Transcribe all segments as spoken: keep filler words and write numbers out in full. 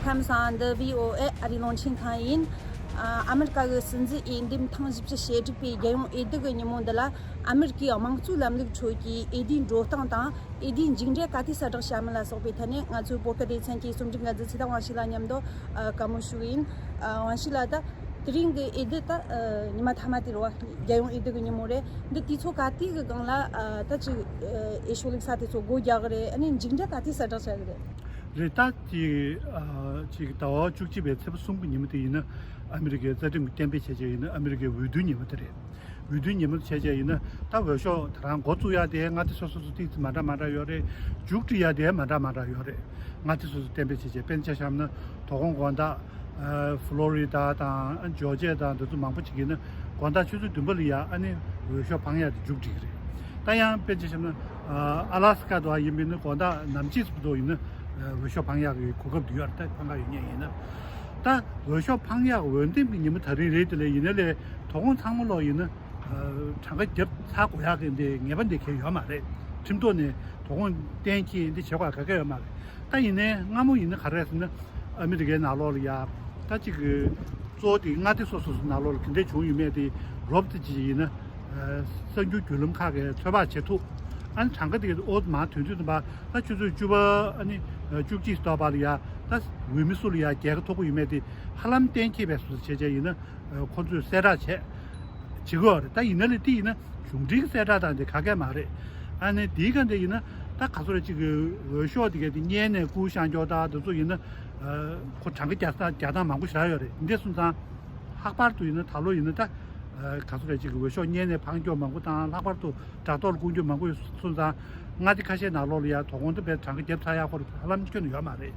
ཁམས་བཟང་། འདི་བྷི་ཨོ་ཨེ་ཨ་རིའི་རླུང་འཕྲིན་ཁང་ཡིན། ཨ་ཨ་མི་རི་ཀ་གི་སྲིད་འཛིན་འོས་འདེམས་ཐེངས་བཞི་བཅུ་ཞེ་དྲུག་པའི་རྒྱལ་ཡོངས་འོས་བསྡུ་གི་ཉིན་མོ་འདི་ལ། ཨ་མི་རི་ཀའི་དམངས་གཙོའི་ལམ་ལུགས་ཁྲོད་ཀྱི་འོས་བསྡུའི་འགྲོ་སྟངས་དང་། འོས་བསྡུའི་མཇུག་འབྲས་ག་དུས་གསལ་བསྒྲགས་བྱ་མིན་ལ་སོགས་པའི་ཐད་ནས། ང་ཚོའི་བོད་སྐད་སྡེ་ཚན་གྱི་རྩོམ་སྒྲིག་འགན་འཛིན་ཚེ་བརྟན་དབང་ཕྱུག་ལགས་མཉམ་དུ་ཨ་བཀའ་མོལ་ཞུ་གི་ཡིན། ཨ་དབང་ཕྱུག་ལགས། ད་དེ་རིང་གི་འོས་བསྡུ་ད་ཨ་ཉི་མ་མཐའ་མ་དེ་རེད་བ། རྒྱལ་ཡོངས་འོས་བསྡུ་གི་ཉིན་མོ་རེད། འདི་དུས་ཚོད་ག་དུས་གི་སྒང་ལ་ཨ་ད་ཅིག་ཨ་འོས་ཤོག་བླུགས་ས་དེ་ཚོ་སྒོ་རྒྱག་གི་རེད། ཨ་ནི་མཇུག་འབྲས་ག་དུས་གསལ་བསྒྲགས་བྱ་གི་རེད། རེད། ད་ཅིག་ཨ་ཅིག་ཟླ་བ་བཅུ་གཅིག་པའི་ཚེས་པ་གསུམ་གྱི་ཉིན་མོ་དེ་ཡིན་ན། ཨ་མི་རི་ཀའི་རྩ་ཁྲིམས་ཀྱི་གཏན་འབེབས་བྱས་བྱས་ཡིན་ན། ཨ་མི་རི་ཀའི་འོས་བསྡུའི་ཉིན་མོ་དེ་རེད། འོས་བསྡུའི་ཉིན་མོ་བྱས་བྱས་ཡིན་ན། ད་འོས་ཤོག་དེ་རང་འགོ་བཙུགས་ཡ་དེ་མངའ་སྡེ་སོ་སོ་སོ་ཏོག་ཙམ་མ་འདྲ་མ་འདྲ་ཡོད་རེད། མཇུག་སྒྲིལ་ཡ་དེ་མ་འདྲ་མ་འདྲ་ཡོད་རེད། མངའ་སྡེ་སོ་སོ་གཏན་འབེབས་བྱས་བྱས། དཔེར་ན་ཆ་བཞག་ན་དོ་དགོང་དགོང་དག་ཨ་ཕ་ལོ་རི་ཌ་དང་ཇོར་ཇི་ཡ་དང་འདི་ཚོ་མང་པོ་ཅིག་ཡིན་ན། དགོང་དག་ཆུ་ཚོད་བདུན་པ་ལ་ཡ་ཨ་ནི་འོས་ཤོག་འཕང་ཡ་དེ་མཇུག་སྒྲིལ་གྱི་རེད། ད་ཡང་དཔེར་ན་ཆ་བཞག་ན་ཨ་ཨ་ལ་སི་ཀ་དུ་ཡིན་པ་ཡིན་ན། དགོང་དག་ནམ་ཕྱེད་ཙམ་དུ་ཡིན་ན་འོས་ཤོག་འཕང་ཡག་གི་གོ་སྐབས་འདི་ཡོད་རེད། ད་འཕང་ག་ཡོད་ངེས་ཡིན་ན། ད་འོས་ཤོག་འཕང་ཡག་འོས་འདེམས་ཀྱི་ཉིན་མོ་ད་རིང་རེད། དེ་ལས་ཡིན་ན་ལས་དོ་དགོང་ཚང་མ་ལོག་ཡིན་ན་ཨ་གྲངས་ཀ་བརྒྱབ་ཚར་དགོས་ཡག་གི་འདི་ངེས་པ་འདི་གལ་ཡོད་མ་རེད། ཁྲིམས་ཐོག་ནས་དོ་དགོང་གཏན་འཁེལ་འདི་བྱེད་དགོས་ག་གེ་ཡོད་མ་རེད། ད་ཡིན་ནའི་སྔ་མོ་ཡིན་ན་ག་རེ་རེད་ཟེར་ན། ཨ་མི་རི་ཀའི་ནང་ལོགས་ལ་ཡ་ད་ཅིག་གི་གཙོ་བོ་དེ་མངའ་སྡེ་སོ་སོ་སོ་ནང་ལོགས་ལ་དེ་འདྲ་བྱུང་ཡོད་མེད་དེ་རོབ་ཙམ་ཅིག་ཡིན་ན། ཨ་གསར་འགྱུར་བརྒྱུད་ལམ་ཁག་གིས་ཚོད་དཔག་བྱེད་ཐུབ། ཨ་ནི་གྲངས་ཀ་དེ་ཨོ་མ་དོན་ཚོད་དུ་མ་ད་ཆུ་ཚོད་བཅུ་པ་ཨ་ནི་བཅུ་གཅིག་ཙམ་པ་ལ་ཡ་ད་འོས་མི་སུ་ལ་ཡ་རྒྱལ་ཁ་ཐོབ་ཀྱི་ཡོད་མེད་དེ་ཧ་ལམ་གཏན་འཁེལ་བའི་བཟོ་བྱས་བྱས་ཡིན་ན། ཨ་ཁོ་ཚོས་གསལ་བསྒྲགས་བྱས་བྱེད་དགོས་རེད། ད་ཡིན་ན་ལས་དེ་ཡིན་ན་གཞུང་འབྲེལ་གྱི་གསལ་བསྒྲགས་དང་དེ་ག་གེ་མ་རེད། ཨ་ནི་དེའི་སྒང་དེ་ཡིན་ན་ད་ག་ཚོད་རེད། ཅིག་གི་འོས་ཤོག་དེ་ག་དེ་སྔོན་ནས་བསྐུར་བཞག་རྒྱུ་ད་དེ་ཚོ་ཡིན་ན། ཨ་ཁོ་གྲངས་ཀ་རྒྱག་སྟངས་རྒྱག་སྟངས་མང་པོ་ཞེ་དྲག་ཡོད་རེད། འདི་འདྲ་སོང་ཙང་ལྷག་པར་དུ་ཡིན་ན་ད་ལོ་ཡིན་ན་ད་ཨ་ག་ཚོད་རེད། ཅིག་གི་འོས་ཤོག་སྔོན་ནས་འཕང་རྒྱུ་མང་པོ་དང་། ལྷག་པར་དུ་དྲ་ཐོག་ལ་བསྐུར་རྒྱུ་མང་པོ་ཡོད་སོང་ཙང་། མངའ་སྡེ་ཁ་ཤས་ནང་ལོགས་ལ་ཡ་དོ་དགོང་དུ་བས་གྲངས་ཀ་བརྒྱབ་ཚར་ཡག་ཁོ་རང་ཧ་ལམ་ཁྱོན་ནས་ཡོད་མ་རེད།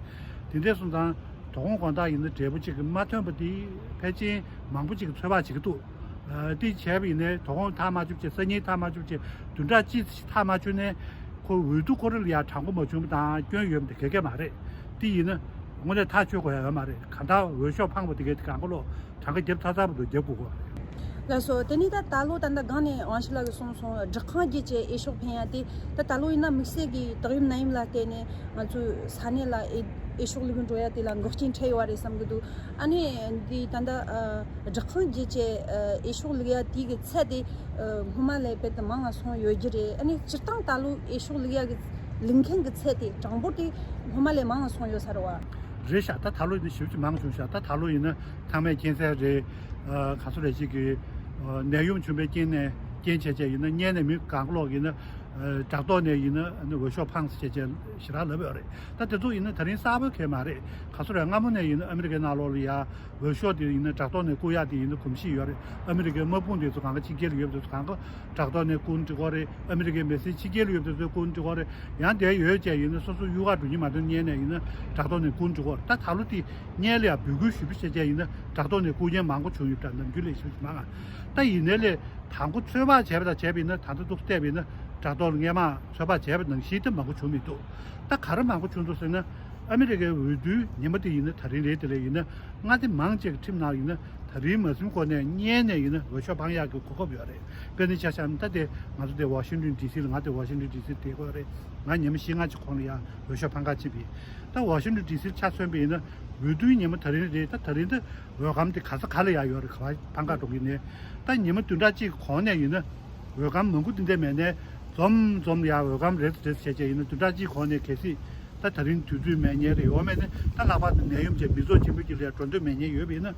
དེ་འདྲ་སོང་ཙང་དོ་དགོང་དགོང་དག་ཡིན་ན་འབྲས་བུ་གཅིག་གི་མ་ཐོན་པ་དེ་ཕལ་ཆེར་མང་པོ་ཅིག་གིས་ཚོད་དཔག་བྱེད་ཀྱི་འདུག་ཨ་དེ་བྱས་པ་ཡིན་ནའི་དོ་དགོང་ཐག་མ་ཆོད་བྱས། སང་ཉིན་ཐག་མ་ཆོད་བྱས། བདུན་ཕྲག་གཅིག་ཐག་མ་ཆོད་ནའི་ཁོ་འོས་བསྡུ་ཁོ་རང་ལ་ཡ་དྲང་པོ་མ་བྱུང་བ་དང་སྐྱོན་ཡོད་པ་དེ་ག་གེ་མ་རེད། དེ་ཡིན་ན་དངོས་གནས་ཐག་ཆོད་དགོས་ཡ་ཡོད་མ་རེད། གང་ལྟར་འོས་ཤོག་འཕངས་པ་དེ་གའི་དེ་གང་ག་ལོག་གྲངས་ཀ་བརྒྱབ་ཚར་ཚར་བ་དུ་བརྒྱབ་དགོས་གོ། ལགས་སོ། དེ་ནས་ད་ད་ལོ་ད་ལྟ་སྒང་ནས་དབང་ཕྱུག་ལགས་ཀྱིས་གསུངས་སོང་། སྦྲག་ཁང་བརྒྱུད་བྱས་འོས་ཤོག་འཕེན་ཡ་དེ། ད་ད་ལོ་ཡིན་ན་དམིགས་བསལ་གྱི་དུས་ཡུན་ནད་ཡམས་ལ་བརྟེན་ནས་ང་ཚོའི་ས་གནས་ལ་འོས་འོས་ཤོག་བླུག་གི་འགྲོ་ཡ་དེ་ལ་འགོག་རྐྱེན་འཕྲད་ཡོད་རེད་བསམ་གྱི་འདུག་ཨ་ནི་འདི་ད་ལྟ་ཨ་སྦྲག་ཁང་བརྒྱུད་བྱས་ཨ་འོས་ཤོག་བླུག་ཡ་དེ་གི་ཚད་དེ་ཨ་སྔོན་མ་ལས་རྦད་དེ་མང་ང་སོང་ཡོད་རྒྱུ་རེད། ཨ་ནི་སྤྱིར་བཏང་ད་ལོ་འོས་ཤོག་བླུག་ཡ་གི་བླུག་མཁན་གྱི་ཚད་དེ་གྲངས་འབོར་དེ་སྔོན་མ་ལས་མང་ང་སོང་ཡོད་ས་རེད་བ། རེད་ཤག་ད་ད་ལོ་ཡིན་ན་ཞེ་པོ་ཅིག་མང་བྱུང་ཤག་ད་ད་ལོ་ཡིན་ན་ཚང་མས་མཁྱེན་གསལ་རེད། ཨ་ག་ཚོད་རེད། ཅིག་གི་ཨ་ནད་ཡམས་བྱུང་བའི་རྐྱེན་ནས་རྐྱེན་བྱས་བྱས་ཡིན་ན། སྔོན་ནས་མི་གང་ག་ལོག་ཡིན་ན་ཨ་དྲ་ཐོག་ནས་ཡིན་ན་ཨ་ནི་འོས་ཤོག་འཕངས་ཟེར་བྱས་བྱས་ཞེ་དྲག་ལབ་ཡོད་རེད། ད་དེ་ཚོ་ཡིན་ན་ད་རིང་གསར་པ་གང་ཡང་མ་རེད། ག་ཚོད་རེད། སྔ་མོ་ནས་ཡིན་ན་ཨ་མི་རི་ཀའི་ནང་ལོགས་ལ་ཡ་འོས་ཤོག་དེ་ཡིན་ན་དྲ་ཐོག་ནས་བསྐུར་ཡག་དེ་ཡིན་ན་གོམས་གཤིས་ཡོད་རེད། ཨ་མི་རི་ཀའི་དམག་དཔུང་དེ་ཚོ་གང་ག་ཕྱི་རྒྱལ་ལ་ཡོད་པ་དེ་ཚོ་གང་ག་དྲ་ཐོག་ནས་བསྐུར་ན་འགྲིག་གི་རེད། ཨ་མི་རི་ཀའི་མི་སེར་ཕྱི་རྒྱལ་ལ་ཡོད་པ་དེ་ཚོས་བསྐུར་ན་འགྲིག་གི་རེད། ཡང་དེ་ཡོད་བྱས་ཡིན་ན་སོ་སོ་གཡུག་ག་འགྲོ་མཁན་མ་གཏོགས་སྔོན་ནས་ཡིན་ན་དྲ་ཐོག་ནས་བསྐུར་ན་འགྲིག་གི་རེད། ད་ད་ལོ་དེ་སྔོན་ལ་ཡ་འབོད་སྐུལ་ཞེ་པོ་བྱས་བྱས་ཡིན་ན་དྲ་ཐོག་ནས་བསྐུར་མཁན་མང་པོ་བྱུང་ཡོད་འདྲ། ནམ་རྒྱུན་ལས་ཞེ་པོ་ཅིག་མང་ང་། ད་ཡིན་ནའི་ལས་དང་པོ་ཚོད་དཔག་བྱས་པ་དང་བྱས་པ་ཡིན་ན། ད་ལྟ་འདུག་བལྟས་པ་ཡིན་ན་དྲ་ཐོག་ལ་སྔོན་མ་ཚོད་དཔག་བྱས་པ་ནང་བཞིན་དེ་མང་པོ་བྱུང་མི་འདུག་ད་ག་རེ་མང་པོ་བྱུང་འདུག་ཟེར་ན། ཨ་མི་རི་ཀའི་འོས་བསྡུའི་ཉིན་མོ་དེ་ཡིན་ན། ད་རིང་རེད། དེ་ལས་ཡིན་ན་མངའ་སྡེ་མང་ཆེ་གི་ཁྲིམས་ནང་ཡིན་ན་ད་རིང་མ་ཟིན་གོང་ནས་སྔོན་ནས་ཡིན་ན་འོས་ཤོག་འཕང་ཡག་གི་གོ་སྐབས་ཡོད་རེད། དཔེར་ན་ཆ་བཞག་ན་ད་དེ་ང་ཚོ་དེ་ཝ་ཤིང་ཊོན་ཌི་སི་ལ། ང་དེ་ཝ་ཤིང་ཊོན་ཌི་སི་བསྡད་ཀྱི་ཡོད་རེད། ང་ཉི་མ་བཞི་ལྔ་ཅིག་གོང་ལ་ཡ་འོས་ཤོག་འཕང་ག་ཕྱིན་པ་ཡིན། ད་ཝ་ཤིང་ཊོན་ཌི་སི་ལ་ཆ་མཚོན་པ་ཡིན་ན་འོས་བསྡུའི་ཉིན་མོ་ད་རིང་རེད། ད་ད་རིང་ད་འོས་སྒམ་དེ་ག་ས་ག་ལ་ཡ་ཡོད་རེད། ག་པར་འཕང་ག་འགྲོ་གི་ནས། ད་ཉི་མ་བདུན་ཕྲག་གཅིག་གི་གོང་ནས་ཡིན་ན་འོས་སྒམ་མང་པོ་དེ་འདྲ་མེད་ནའི་འཛོམས་འཛོམས་ཡ་འོས་སྒམ་རེ་རེ་བྱས་བྱས་ཡིན་ན་བདུན་ཕྲག་གཅིག་གོང་ནས་གལ་སྲིད་ད་ད་རིང་དུས་ཚོད་མེད་མཁན་རེད། འོ་མེད་ན་ད་ལྷག་པར་དུ་ནད་ཡམས་བྱས་མི་ཚོགས་ཆེན་པོ་ཅིག་ལ་འགྲོ་འདོད་མེད་མཁན་ཡོད་པ་ཡིན་ན་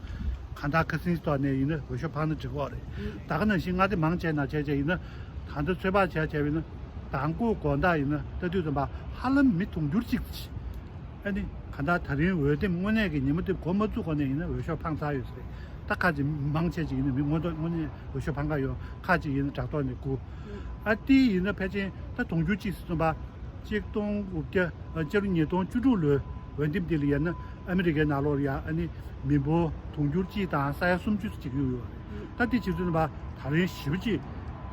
གང་ལྟར་ཁ་སང་ཐོག་ནས་ཡིན་ན་འོས་ཤོག་འཕངས་ན་འགྲིག་གི་རེད། ད་ག་ནང་བཞིན་མངའ་སྡེ་མང་ཆེ་ནང་བྱས་བྱས་ཡིན་ན། ད་ལྟ་ཚོད་དཔག་བྱས་བྱས་པ་ཡིན་ན་དང་པོ་དགོང་དག་ཡིན་ན་ལྟ་དུས་ཙམ་པ་ཧ་ལམ་མི་དུང་ཕྱུར་གཅིག་ཨ་ནི་གང་ལྟར་ད་རིང་འོས་འདེམས་དངོས་གནས་ཀྱི་ཉིན་མོ་དེ་འགོ་མ་བཙུགས་གོང་ནས་ཡིན་ན་འོས་ཤོག་འཕངས་ཚར་ཡོད་ས་རེད། ད་ཁ་ཅིག་མང་ཆེ་ཅིག་ཡིན་ན་མི་དངོས་ཐོག་དངོས་གནས་འོས་ཤོག་འཕང་ག་ཡོད། ཁ་ཅིག་ཡིན་ན་དྲ་ཐོག་ནས་བསྐུར། ཨ་དེ་ཡིན་ན་ཕལ་ཆེར་ད་དུང་ཕྱུར་གཅིག་ཟེར་ཙམ་པ། ཆིག་སྟོང་དགུ་བརྒྱ་ཨ་སྤྱི་ལོ་ཉིས་སྟོང་བཅུ་དྲུག་ལོའི་འོས་འདེམས་དེ་ལ་ཡིན་ན་ཨ་མི་རི་ཀའི་ནང་ལོགས་ལ་ཡ་ཨ་ནི་མི་འབོར་དུང་ཕྱུར་གཅིག་དང་ས་ཡ་སུམ་ཅུ་ཅིག་གཡུགས་ཡོད་རེད། ད་དེ་བྱེད་དུས་ཙམ་པ་ད་རིང་ཞེ་པོ་ཅིག་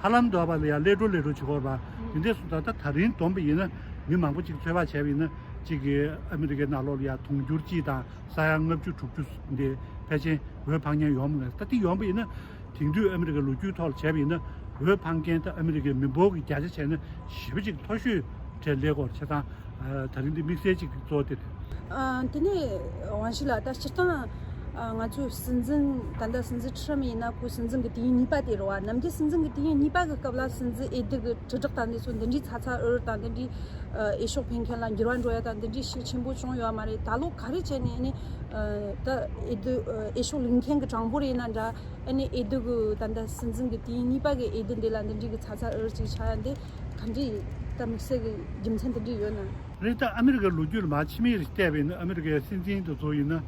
ཧ་ལམ་འདྲ་བ་ལ་ཡ་སླེབས་འགྲོ་སླེབས་འགྲོ་བྱེད་ཀྱི་ཡོད་རེད་པ། དེ་འདྲ་སོང་ཙང་ད་ད་རིང་བསྡོམས་པ་ཡིན་ན་མི་མང་པོ་ཅིག་ཚོད་དཔག་བྱས་པ་ཡིན་ན་ཅིག་གི་ཨ་མི་རི་ཀའི་ནང་ལོགས་ལ་ཡ་དུང་ཕྱུར་གཅིག་དང་ས་ཡ་ལྔ་བཅུ་དྲུག་ཅུ་འདི་ཕལ་ཆེར་འོས་འཕང་མཁན་ཡོང་མི་ངེས། ད་དེ་ཡོང་པ་ཡིན་ན་དེང་དུས་ཨ་མི་རི་ཀའི་ལོ་རྒྱུས་ཐོག་ལ་བྱས་པ་ཡིན་ན་འོས་འཕང་མཁན་ད་ཨ་མི་རི་ཀའི་མི་འབོར་གྱི་བརྒྱ་ཆ་བྱས་ན་ཞེ་པོ་ཅིག་མཐོ་ཤོས་གྲས་སླེབས་ཀྱི་ཡོད་རེད། བྱས་ཙང་ཨ་ད་རིང་འདི་དམིགས་བསལ་ཅིག་གཙོ་བོ་དེ་རེད། ཨ། དེ་ནས་དབང་ཞུ་ལགས། ད་སྤྱིར་བཏང་ཨ། ང་ཚོའི་སྲིད་འཛིན། ད་ལྟ་སྲིད་འཛིན་ཁྲི་རམ་ཡིན་ན་ཁོ་སྲིད་འཛིན་གྱི་དུས་ཡུན་གཉིས་པ་དེ་རེད་བ། ནམ་རྒྱུན་སྲིད་འཛིན་གྱི་དུས་ཡུན་གཉིས་པ་གི་སྐབས་ལ་སྲིད་འཛིན་འོས་བསྡུ་གི་དྲིལ་བསྒྲགས་དང་འདི་ཚོ་འདི་འདྲའི་ཚ་ཚ་འུར་དང་འདི་འདྲའི་ཨ། འོས་ཤོག་འཕེན་མཁན་ལ་འགྱུར་བ་འགྲོ་ཡ་དང་འདི་འདྲའི་ཤུགས་ཆེན་པོ་བྱུང་ཡོད་མ་རེད། ད་ལོ་ག་རེ་བྱས་ནས་ནི་ཨ། ད་འོས་བསྡུ་ཨ། འོས་ཤོག་ལེན་མཁན་གྱི་གྲངས་འབོར་ཡིན་ན་འདྲ། ཨ་ནི་འོས་བསྡུ་གི་ད་ལྟ་སྲིད་འཛིན་གྱི་དུས་ཡུན་གཉིས་པ་གི་འོས་བསྡུ་འདི་ལ་འདི་འདྲའི་གི་ཚ་ཚ་འུར་ཅིག་ཆགས་ཡ་འདི་ག་འདྲའི་ད་དམིགས་བསལ་གྱི་རྒྱུ་མཚན་འདི་འདྲའི་ཡོད་ན། རེད། ད་ཨ་མི་རི་ཀའི་ལོ་རྒྱུས་ལ་མར་ཕྱི་མིག་རེ་བལྟས་པ་ཡིན་ན་ཨ་མི་རི་ཀའི་སྲིད་འཛིན་དེ་ཚོ་ཡིན་ན། ཨ།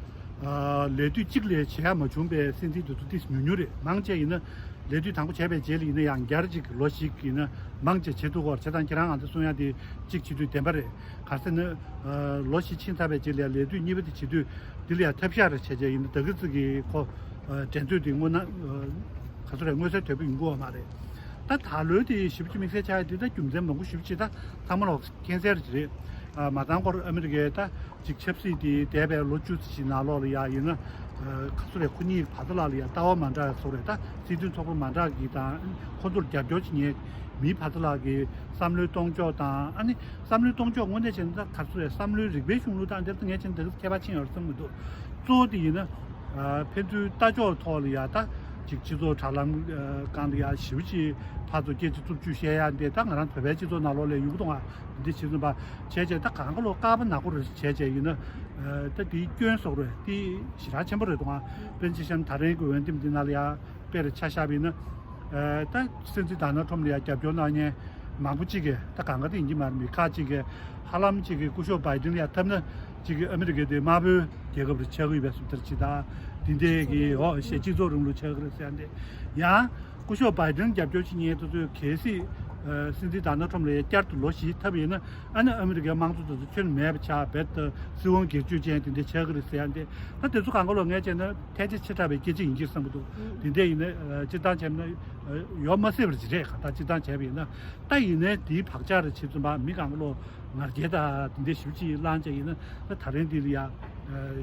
ལས་དུས་གཅིག་ལས་བྱེད་ཡ་མ་བྱུང་པའི་སྲིད་འཛིན་དེ་ཚོ་ཏོག་ཙམ་ཉུང་ཉུང་རེད། མང་ཆེ་ཡིན་ན་ལས་དུས་དང་པོ་བྱས་པའི་རྗེས་ལ་ཡིན་ན་ཡང་བསྐྱར་གཅིག་ལོ་བཞི་ཡིན་ན་མང་ཆེ་བྱེད་ཐུབ་ཀྱི་ཡོད་རེད། བྱས་ཙང་ཁྱེད་རང་ང་ཚོ་གསུང་ཡ་དེ་གཅིག་བྱེད་དུས་བདེན་པ་རེད། ག་རེ་ཟེར་ན། ཨ། ལོ་བཞི་ཕྱིན་ཚར་བའི་རྗེས་ལ་ཡང་ལས་དུས་གཉིས་པ་དེ་བྱེད་དུས་འདི་ལ་ཡང་ཐབས་ཤག་རེ་བྱས་བྱས་ཡིན་ན་ད་གི་ཙི་གི་ཁོ། ཨ། འགྲན་རྩོད་དེ་དངོས་གནས། ཨ། ག་ཚོད་རེད། མངོན་གསལ་དོད་པོ་ཡིན་གྱི་ཡོད་མ་རེད། ད་ད་ལོའི་དེ་ཞེ་པོ་ཅིག་དམིགས་བསལ་ཆགས་ཡ་དེ་ད་རྒྱུ་མཚན་མང་པོ་ཞེ་པོ་ཅིག་ད་ཚང་མ་ལོག་མཁྱེན་གསལ་རེད། ཨ། མ་ཚང་སྐོར་ཨ་མི་རི་ཀའི་ད་ཅིག་ཆབ་སྲིད་དེ་འདས་པའི་ལོ་བཅུ་ཙམ་ཞིག་ནང་ལོགས་ལ་ཡ་ཡིན་ན། ཨ། ག་ཚོད་རེད། ཁོ་གཉིས་བར་དུ་ལ་ལ་ཡ་ལྟ་བ་མ་འདྲ་བ་ཚོ་རེད། ད་སྲིད་དོན་ཚོགས་པ་མ་འདྲ་གི་དང་ཁོ་ཚོར་རྒྱབ་སྐྱོར་བྱེད་མཁན་མིའི་བར་དུ་ལ་གི་བསམ་བློའི་གཏོང་ཕྱོགས་དང་། ཨ་ནི་བསམ་བློའི་གཏོང་ཕྱོགས་དངོས་གནས་བྱས་ན་ད་ག་ཚོད་རེད། བསམ་བློའི་རིག་པའི་གཞུང་ལུགས་དང་དེ་ལྟ་ངས་བྱས་ན་ད་ཁྱད་པར་ཕྱིན་ཡོད་བསམ་གི་འདུག་གཙོ་བོ་དེ་ཡིན་ན། ཨ། ཕན་ཚུན་ལྟ་ཕྱོགས་ཐོག་ལ་ཡ་ད་ཅིག་སྤྱི་ཚོགས་དྲ་ལམ་སྒང་ལ་ཡ་ཞེ་པོ་ཅིག་ཕར་ཚུར་སྐད་ཆ་རྩུབ་རྩུབ་བཤད་ཡ་འདི་ད་ང་རང་བོད་པའི་སྤྱི་ཚོགས་ནང་ལོགས་ལ་ཡོང་གི་འདུག་ཨ། འདི་བྱེད་བཟུང་བ་བྱས་བྱས་ད་གང་ག་ལོ་དཀར་པོ་ནག་པོ་རེ་བྱས་བྱས་ཡིན་ན། ཨ། ད་དེའི་སྐྱོན་བཟོ་རེད། དེ་ཞེ་དྲག་ཆེན་པོ་རེད་འདུག་ཨ། དཔེར་ན་ཆ་བཞག་ན་ད་རིང་གི་འོས་འདེམས་འདི་ནང་ལ་ཡ་དཔེར་ཆ་བཞག་པ་ཡིན་ན། ཨ། ད་སྲིད་འཛིན་ཌོ་ནལ་ཊམ་ལ་ཡ་རྒྱབ་སྐྱོར་གནང་མཁན་མང་པོ་ཅིག་གིས། ད་གང་ག་དེ་ཡིན་གྱི་མ་རེད། མི་ཁག་ཅིག་གིས་ཧ་ལམ་ཅིག་གིས་སྐུ་ཞབས་བྷའི་ཌེན་ལ་ཡ་འཐབ་ན་ཅིག་གིས་ཨ་མི་རི་ཀའི་དེ་དམར་པོའི་རྒྱལ་ཁབ་རེ་ཆགས་ཀྱི་ཡོད་པའི་བཟོ་ལྟ་ཅིག་དང་། དེ་འདྲའི་གི་འོ་ཞེ་སྤྱི་ཚོགས་རིང་ལུགས་ཆགས་ཀྱི་རེད་ཟེར་ཡ་འདི། ཡང་སྐུ་ཞབས་བྷའི་ཌེན་རྒྱབ་སྐྱོར་བྱེད་མཁན་དེ་ཚོས་གལ་སྲིད་ཨ་སྲིད་འཛིན་ཌོ་ནལ་ཊམ་ལ་ཡ་བསྐྱར་དུ་ལོ་བཞི་འཐབ་ཡིན་ན། ཨ་ནི་ཨ་མི་རི་ཀའི་དམངས་གཙོ་དེ་ཚོ་ཁྱོན་མེད་པ་ཆགས། རྦད་དེ་སྲིད་དབང་སྒེར་གཅོད་ཅན་དེ་འདྲ་ཆགས་ཀྱི་རེད་ཟེར་ཡ་འདི། ད་དེ་ཚོ་གང་ག་ལོ་ངས་བྱས་ན་ཐལ་ཆ་ཆེ་དྲགས་པའི་སྐད་ཆ་ཡིན་གྱི་བསམ་གྱི་འདུག་དེ་འདྲ་ཡིན་ན་ཨ་སྤྱིར་བཏང་བྱས་ན་ཨ་ཡོད་མ་སྲིད་པ་ཅིག་རེད། གང་ལྟར་སྤྱིར་བཏང་བྱས་པ་ཡིན་ན། ད་ཡིན་ནའི་དེའི་བག་ཆགས་རེ་བྱེད་ཙམ་པ་མི་གང་ག་ལོ་ང་རྒྱལ་དང་དེ་འདྲ་ཞེ་པོ་ཅིག་བསླངས་བྱས་ཡིན་ན། ད་ད་རིང་འདི་ལ་ཡ་ཨ་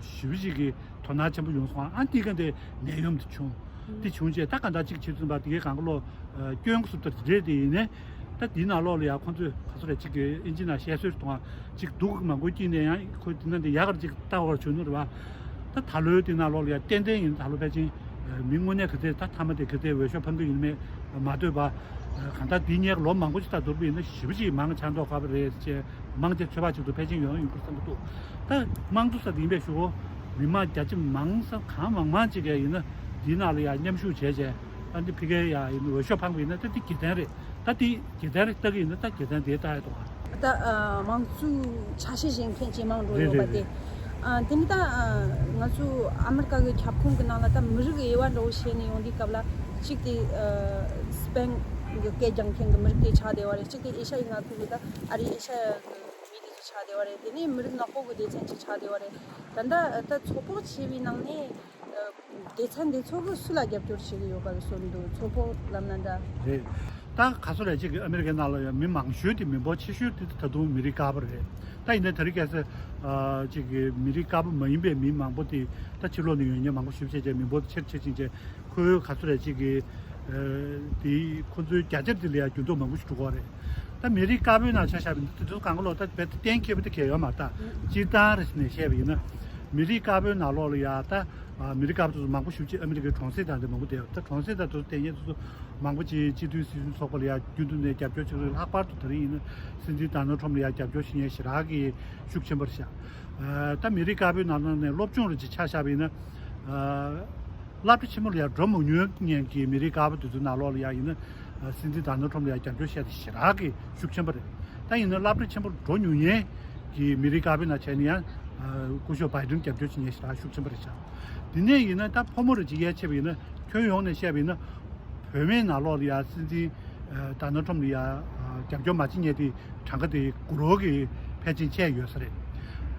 ཞེ་པོ་ཅིག་གི་དོ་སྣང་ཆེན་པོ་ཡོང་སོང་། ཨ་འདི་ག་འདི་ནད་ཡམས་དེ་བྱུང་། དེ་བྱུང་རྗེས་ད་གང་ལྟར་ཅིག་བྱེད་ཚུན་པ་དེ་གའི་གང་ག་ལོ་ཨ་སྐྱོན་སུབ་ཏུ་རེད། དེ་ཡིན་ནའི་ད་དེའི་ནང་ལོགས་ལ་ཡང་ཁོང་ཚོས་ག་ཚོད་རེད་ཅིག་གི་ཨིན་ཇི་ནང་བཤད་སྲོལ་གཏོང་བ་ཅིག་འདུག་མང་པོ་སྐྱིད་ནས་ཡང་ཁོ་དེ་ན་འདི་ཡག་ག་ཅིག་ལྟ་བར་བྱུང་ནོ་རེད་བ། ད་ད་ལོའི་དེ་ནང་ལོགས་ལ་ཡང་ཏན་ཏན་ཡིན། ད་ལོ་ཕལ་ཆེར་མི་དངོས་གནས་ག་ཚད་ད་མཐའ་མ་དེ་ག་ཚད་འོས་ཤོག་འཕང་གི་ཡིན་མེད་མ་ལྟོས་པ། གང་ལྟར་དེའི་སྔོན་ལོ་མང་པོ་ཅིག་ད་བསྡུར་བ་ཡིན་ན་ཞེ་པོ་ཅིག་མང་ཆགས་མདོག་ཁ་པོ་རེད་ཅེས། མང་ཆེ་ཚོད་དཔག་ཅིག་ཏུ་ཕལ་ཆེར་ཡོང་ཡོང་གི་བསམ་གྱི་འདུག་ད་དམངས་གཙོ་ས་དེ་ཡིན་པའི་ཞུ་གོ། མི་མང་རྒྱ་ཆེ་མང་ས་གང་མང་མང་ཅིག་གིས་ཡིན་ན་འདིའི་ནང་ལ་ཡང་མཉམ་ཞུགས་བྱས་བྱས། ཨ་འདི་ཕ་གིར་ཡང་ཡིན་ན་འོས་ཤོག་འཕངས་པ་ཡིན་ན་ད་འདི་དགེ་མཚན་རེད། ད་འདི་དགེ་མཚན་རེད་ལྟ་གི་ཡིན་ན་ད་དགེ་མཚན་དེ་ལྟ་ཡ་འདུག་ད་ཨ་མང་གཙོའི་ཆ་ཤས་བཞེས་མཁན་ཇེ་མང་འགྲོ་རེད་ཡོད་པ་རེད། དེ། ཨ་དེ་ནི་ད་ཨ་ང་ཚོ་ཨ་མི་རི་ཀ་གི་ཁྱབ་ཁོངས་ཀྱི་ནང་ལ་ད་མི་རིགས་དབྱེ་བ་འདྲ་བོ་བྱས་ནས་ཡོང་དུས་སྐབས་ལ། གཅིག་དེ་ཨ་སི་པན་གྱི་སྐད་རྒྱག་མཁན་གྱི་མི་རིགས་དེ་ཆགས་བསྡད་པ་རེད། གཅིག་དེ་ཨེ་ཤ་ཡའི་མངའ་ཁུལ་གྱི་ད་ཨ་རིའི་ཨེ་ཤ་ཡ་གི་མི་དེ་ཚོ་ཆགས་བསྡད་པ་རེད། དེ་ནས་མི་རིགས་ནག་པོ་གི་སྡེ་ཚན་ཅིག་ཆགས་བསྡད་པ་རེད། ད་ལྟ་ད་ཚོད་དཔག་བྱས་པའི་ནང་ནས་ཨ་སྡེ་ཚན་དེ་ཚོ་གི་སུ་ལ་རྒྱབ་སྐྱོར་བྱེད་ཀྱི་ཡོད་པ་གི་སོ་འདུག་ཚོད་དཔག་ལབ་ན་འདྲ། རེད། ད་ག་ཚོད་རེད། གཅིག་གི་ཨ་མི་རི་ཀའི་ནང་ལ་ཡང་མི་མང་ཤོས་དེ་མི་འབོར་ཆེ་ཤོས་དེ་ད་དུང་མི་རིགས་དཀར་པོ་རེད། ད་ཡིན་ནའི་ད་རེས་གལ་སྲིད་ཨ་གཅིག་གི་མི་རིགས་དཀར་པོ་མ་ཡིན་པའི་མི་མང་པོ་དེ་ད་ཕྱིར་ལོག་ནས་ཡོང་མཁན་མང་པོ་ཞེ་པོ་ཅིག་བྱས་མི་འབོར་ཆེར་ཆེར་ཕྱིན་བྱས། ཁོའི་ག་ཚོད་རེད་གཅིག་གི་ཨ་དེ་ཁོ་ཚོའི་བརྒྱ་ཆ་དེ་ལ་ཡང་འགྱུར་ལྡོག་མང་པོ་ཞིག་འགྲོ་གི་རེད། ད་མི་རིགས་དཀར་པོའི་ནང་ཆ་བཞག་པ་ཡིན་ན་དེ་ཚོ་གང་ག་ལོག་ད་རྦད་དེ་གཏན་འཁེལ་བ་དེ་གལ་ཡོད་མ་རེད། ད་སྤྱིར་བཏང་རེ་ནས་བཤད་པ་ཡིན་ན་མི་རིགས་དཀར་པོའི་ནང་ལོགས་ལ་ཡང་ད་ཨ་མི་རིགས་དཀར་པོ་དེ་ཚོ་མང་པོ་ཞེ་པོ་ཅིག་ཨ་མི་རི་ཀའི་གྲོང་གསེབ་དང་དེ་མང་པོ་བསྡད་ཡོད། ད་གྲོང་གསེབ་དང་དེ་ཚོ་བསྡད་མཁན་དེ་ཚོ་མང་པོ་ཅིག་སྤྱི་མཐུན་སྲིད་གཞུང་ཚོགས་པ་ལ་ཡང་རྒྱུན་དུ་ནས་རྒྱབ་སྐྱོར་བྱེད་ཀྱི་རེད། ལྷག་པར་དུ་ད་རིང་ཡིན་ན་སྲིད་འཛིན་ཌོ་ནལ་ཊམ་ལ་ཡང་རྒྱབ་སྐྱོར་བྱེད་མཁན་ཞེ་དྲག་གི་ཤུགས་ཆེན་པོ་རེད་ཤག་ཨ་ད་མི་རིགས་དཀར་པོའི་ནང་ནང་ནས་སློབ་སྦྱོང་རེ་ཅིག་ཆ་བཞག་པ་ཡིན་ན། ཨ་སློབ་གྲྭ་ཆེན་མོ་ལ་ཡང་འགྲོ་མ་མྱོང་མཁན་གྱི་མི་རིགས་དཀར་པོ་དེ་ཚོའི་ནང་ལོགས་ལ་ཡང་ཡིན་ན། ཨ་སྲིད་འཛིན་ཌོ་ནལ་ཊམ་ལ་ཡང་རྒྱབ་སྐྱོར་བྱས་ཏེ་ཞེ་དྲག་གི་ཤུགས་ཆེན་པོ་རེད། ད་ཡིན་ན་སློབ་གྲྭ་ཆེན་པོར་འགྲོ་མྱོང་མཁན་གྱི་མི་རིགས་དཀར་པོའི་ནང་བྱས་ན་ཡང་ཨ་སྐུ་ཞབས་བྷའི་ཌེན་རྒྱབ་སྐྱོར་བྱེད་མཁན་ཞེ་དྲག་ཤུགས་ཆེན་པོ་རེད་ཤག་དེ་ནས་ཡིན་ན་ད་ཕོ་མོ་རེ་ཅིག་དབྱེ་ཕྱེ་བ་ཡིན་ན་ཁྱོན་ཡོངས་ནས་བཤད་པ་ཡིན་ན། བུད་མེད་ནང་ལོགས་ལ་ཡ་སྲིད་འཛིན་ཨ་ཌོ་ནལ་ཊམ་ལ་ཡ་ཨ་རྒྱབ་སྐྱོར་མ་བྱེད་མཁན་དེ་གྲངས་ཀ་དེ་དགུ་རོ་གི་ཕལ་ཆེར་ཆགས་ཡོད་ས་རེད།